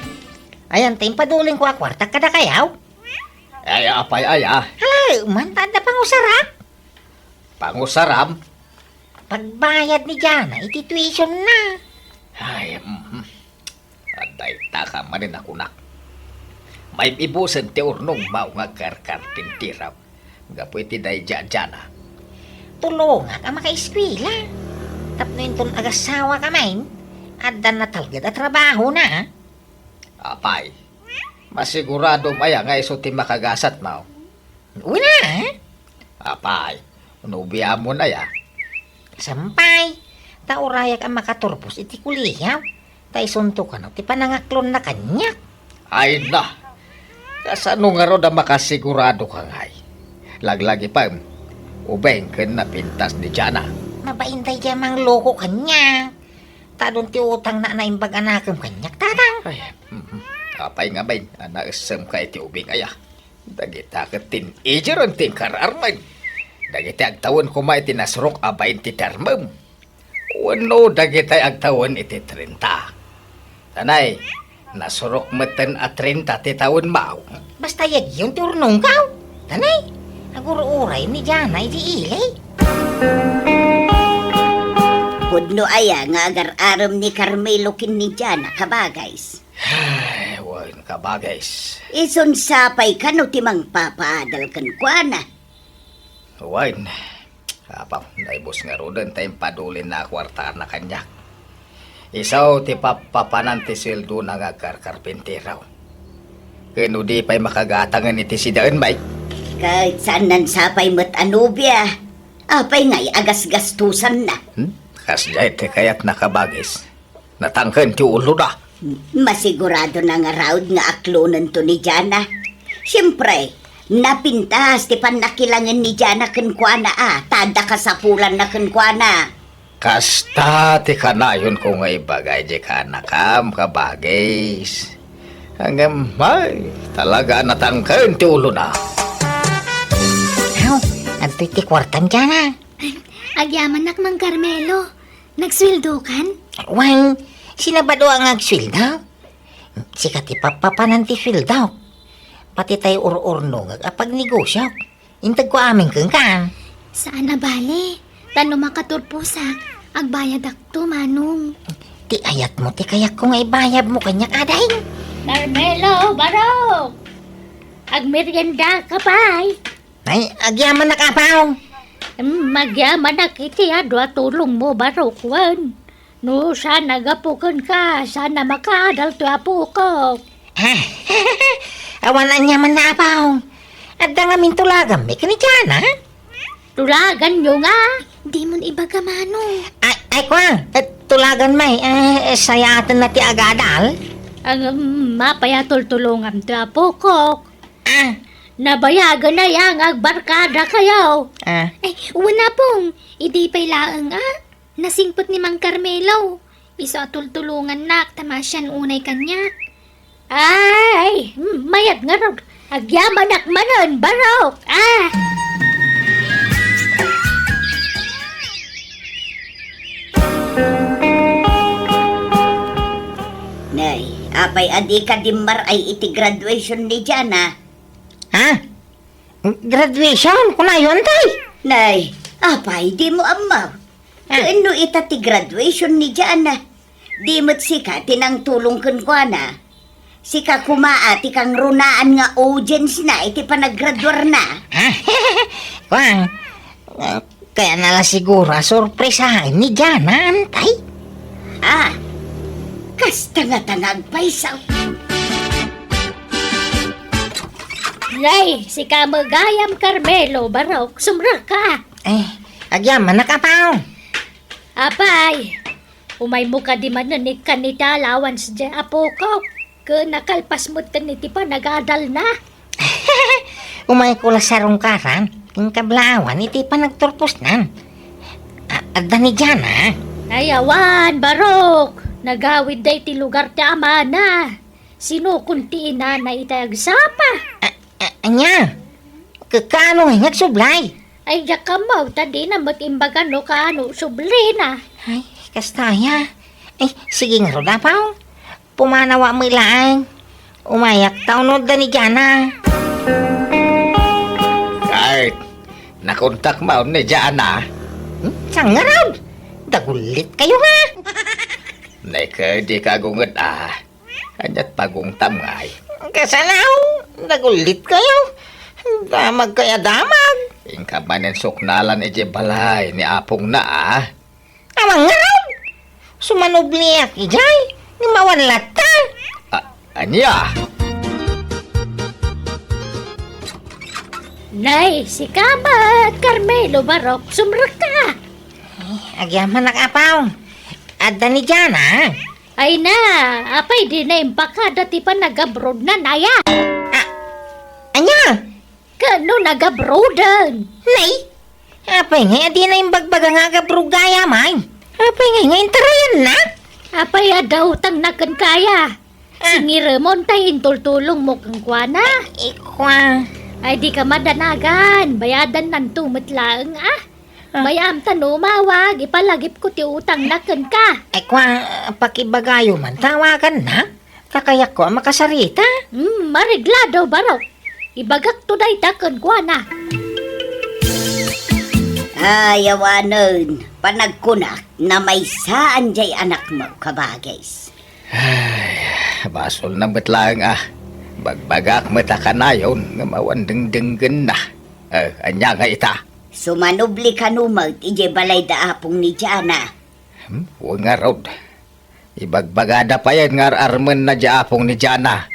ayan ti impadulinko a kuartak kadakayo? Ay, apay aya? Hala, man, ta adda pangusarak. Pangusaram? Pagbayad ni Jana iti tuition na. Ay, mhm. Adda ita ka manen a kunak. Maibibusen ti urnongmo nga agkarkarpintiro. Gapu iti daydi a Jana. Tulongak a makaeskuela. Tapno inton agasawaka manen, adda natalged a trabahona. Apay, masiguradom aya nga isu ti makagasatmo? Wen a. Apay, nobiamon aya? Saan pay, ta urayak a makaturpos iti kolehiyo, ta isunto kano ti panangaklonna kaniak. Ay na! Kasano ngarud a makasiguradoka ngay? Laglagipem, ubing ken napintas ni Jana. Mabain daydi a mangloko kaniak. Ta adun ti utangna a naimbag a nakem kaniak, Tatang. Ay, mm, apay ngamin a naessemka iti ubing aya? Dagita ket teenager ti inkar-armen. Dagiti agtawen koma iti nasurok a bain ti termem. Wenno dagiti agtawen iti trenta. Tanay, nasurok metten a trenta ti tawenmo. Basta yagyon ti urnongko. Tanay, agur-uray ni Jana idi ili. Pudno aya nga agar-arem ni Carmelo ken ni Jana, kabagays? Ay, wen, kabagays. Isun sapay kano ti mangpapaadal kenkuana? Wen, apaw, naibus ngaruden ta impadulinna a kuartana kaniak. Isu ti pappapanan ti sueldona nga agkarkarpintiro. Ken no di pay makagatangen iti sidaen, Mike? Ket saan sapay met a nobia. Apay ngay a gasgastosanna? Hmm? Kasdiay ti kayatna, kabagis. Natangken ti ulona. Masigurado na ngarud nga aklonento ni Jana. Siempre, Napintas ti pannakilangen ni Jana kenkuana a, ta adda kasapulanna kenkuana. Kasta ti kanayonko nga ibaga iti kaanakam, kabagis. Ngem, ay, talaga a natangken ti ulona. Aw, adtoy ti kuartam, Jana. Agyamanak, Mang Carmelo. Nagsueldokan? Wen, sino bado nga agsueldo? Sika ti pappapanan ti sueldok. Pati tay ur-urnongek a pagnegosiok. Intedko amin kenka. Saan a bale. Ta no makaturposak, agbayadakto, Manong. Ti ayatmo ti kayatko nga ibayadmo kaniak, ading. Carmelo, Barok! Agmeriendaka pay. Ay, agyamanak, Apo. Mm, agyamanak iti adu a tulongmo, Barok, wen. No saan a gapu kenka, saan a makaadal ti apokok. Ah, awan aniamanna, Apo. Adda ngamin tulaganmi ken ni Jana. Tulaganyo nga? Dimon ibaga, Manong. Ay, ay, kua, eh, tulaganmi, eh, sayaatenna ti agadal. Ang, mm, apay a tultulongam ti apokok. Ah. Nabayagen aya nga agbarkadakayo? Ah. Ay, wen, Apong, idi pay laeng a. Nasingpet ni Mang Carmelo. Isu a tultulongannak ta maasian unay kaniak. Ay, mayat ngarud. Agyamanak manen, Barok. Ah! Nay, apay a dika dimmaray iti graduation ni Jana? Ha? Graduation? Kunayon, tay? Nay, apay dimo ammo? Ah. Ken no ita ti graduation ni Jana, di met sika ti nangtulong kenkuana. Sika koma a ti kangrunaan nga audience na iti panaggraduarna. Ah, kuan, ah, kayatna la siguro a sorpresaen ni Jana, tay? Ah, kasta ngata nga agpayso. Nay, sika met gayam, Carmelo, Barok, sumrekka. Eh, agyamanak, Apo. Apay, umaymo kadi manen ikkan iti allowance diay apokok, ken nakalpas metten iti panagadalna. Umayko la sarungkaran ken kablaawan iti panagturposnan. A-, adda ni Jana? Ay, awan, Barok. Nagawidda iti lugar ti amana. Sinukon ti inana itay agsapa. A-, a-, ania? Ka-, kaano nga agsublay? Ay, diak ammo, ta dina met imbaga no kaano sublina. Ay, kasta aya. Ay, sige ngarud, Apo. Pumanawa met laeng. Umayak ta unodda ni Jana. Kurt, nakontak maon ni Jana? Hmm? Saan ngarud? Dagullit kayo nga. Nay, kadi ka agunget a. Ania't pagungtam ngay? Kasano? Dagullit kayo. Damag kaya damag. Inka manen suknalan iti balay ni apongna a. Awan ngarud! Sumanubliak idiay, ngem awan latta. A-, ania? Nay, sika met, Carmelo, Barok, sumrekka. Eh, agyamanak, Apo. Adda ni Jana? Ay na, apay dina impakada ti panagabrodna, aya? A-, ania? Ken no nagabroden? Nay, apay ngay a dina imbagbaga nga agabrod gayam? Apay ngay nga intarayanna? Apay a dautangna kenka aya? Ah. Singiremon ta intultulongmo kenkuana? Ikua. Ay, dika madanagan. Bayadannanto met laeng a. Ah. Mayam ta no umawag, ipalagipko ti utangna kenka. Ikua, pakibagayo man, tawaganna. Ta kayatko a makasarita. Hmm, mareglado, Barok. Ibagakto dayta kenkuana. Ay, awanen, panagkunak, namaysaan jay anakmo, kabagis. Ay, basolna met laeng a. Bagbagak met a kanayon, ngem awan dengdenggenna. Eh, ania nga ita? Sumanubli kano met idiay balay da apong ni Jana. Hmm, wen ngarud. Ibagbagada payen nga ar-armenna diay apong ni Jana.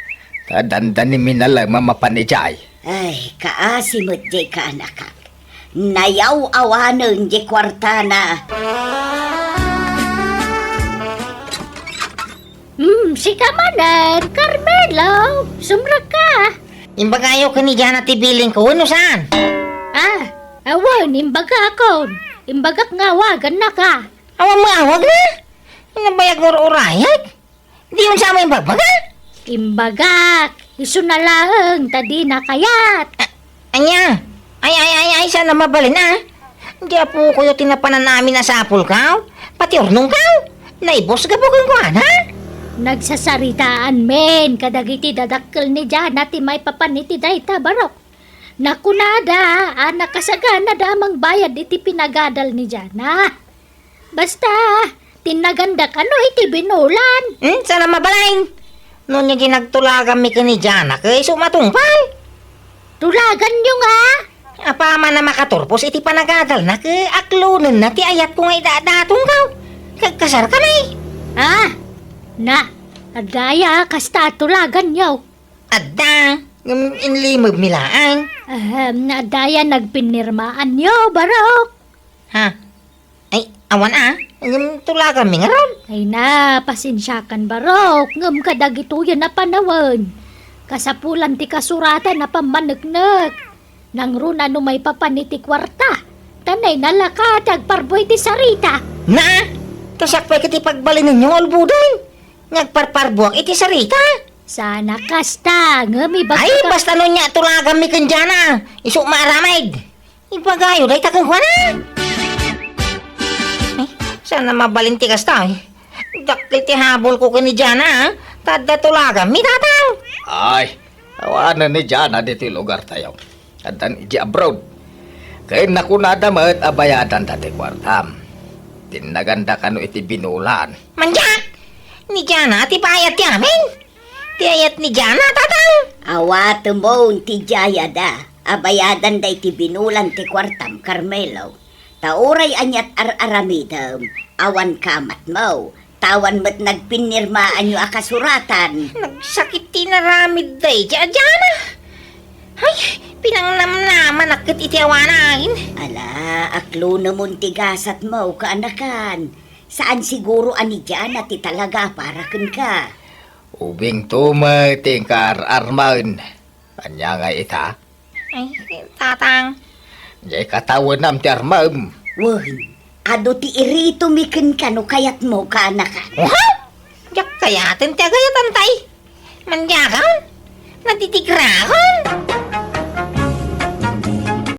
Ta dandani minalem a mapan idiay. Ay, kaasi met diay kaanakak. Nayaw-awanen diay kuartana. Hmm, sika manen, Carmelo, sumrekka. Imbagayo ken ni Jana ti bilingko, wenno saan? Ah, awan, imbagakon. Imbagak nga awagannaka. Awan maawagna? Nabayag nga ur-urayag? Di unsa mo imbabaga? Imbagak, isu na laeng ta dina kayat. A-, ania? Ay, ay, ay, ay, saan a mabalin, a? Di apokoyo ti napanan amin a sapulkaw, pati urnongkaw. Naibus gapu kenkuana. Nagsasaritaan men kadagiti dadakkel ni Jana ti maipapan iti dayta, Barok. Nakunada a nakasaganada a mangbayad iti pinagadal ni Jana. Basta, tinnaganda kano iti binulan. Hmm, saan a mabalin? No nia di nagtulaganmi ken ni Jana, ket isu matungpal. Tulaganyo nga? Apaman a makaturpos iti panagadalna, ket aklonenna ti ayatko nga idadatonkaw. Kagkasarkami. Ah, na, adda aya kasta a tulaganyo? Adda, ngem inlimebmi laeng. Ahem, adda aya nagpinirmaanyo, Barok? Ha? Ay, awan a. Ngem tulaganmi ngarud. Ay na, pasensiakan, Barok, ngem kadagitoyen a panawen, kasapulan ti kasuratan a pammaneknek. Nangruna no maipapan iti kuarta, ta nainalaka ti agparbo iti sarita. Na! Ta siak pay ket ti pagbalinenyo nga ulboden nga agparparbuak iti sarita. Saan a kasta, ngem ibagak Ay, basta no nia tulaganmi ken Jana, isu maaramid. Ibagayo dayta kenkuana. Ay, saan a mabalin ti kasta, ay. Dakkel ti habulko ken ni Jana, a. Ta adda tulaganmi, Tatang. Ay, awanen ni Jana ditoy lugartayo. Addan idiay abroad. Ken nakunada met a bayadanda ti kuartam. Tinnaganda kano iti binulan. Mandiak! Ni Jana ti bayad ti amin? Ti ayat ni Jana, Tatang? Awatemon ti diayada a bayadanda iti binulan ti kuartam, Carmelo. Ta uray aniat ar-aramidem, awan kamatmo, ta awan met nagpinirmaanyo a kasuratan. Nagsakit ti inaramid daydiay a Jana. Ay, pinangnamnamanak ket iti awanen. Ala, aklonemon ti gasatmo, kaanakan. Saan siguro a ni Jana ti talaga a para kenka. Ubingto met ti inkaar-armen. Ania ngay ita? Ay, Tatang. Diay katawenam ti armem. Wen, adu ti iritomi kenka no kayatmo, kaanakan. Oha? Diak kayaten ti agayatan tay. Mandiakon? Nadidigrakon?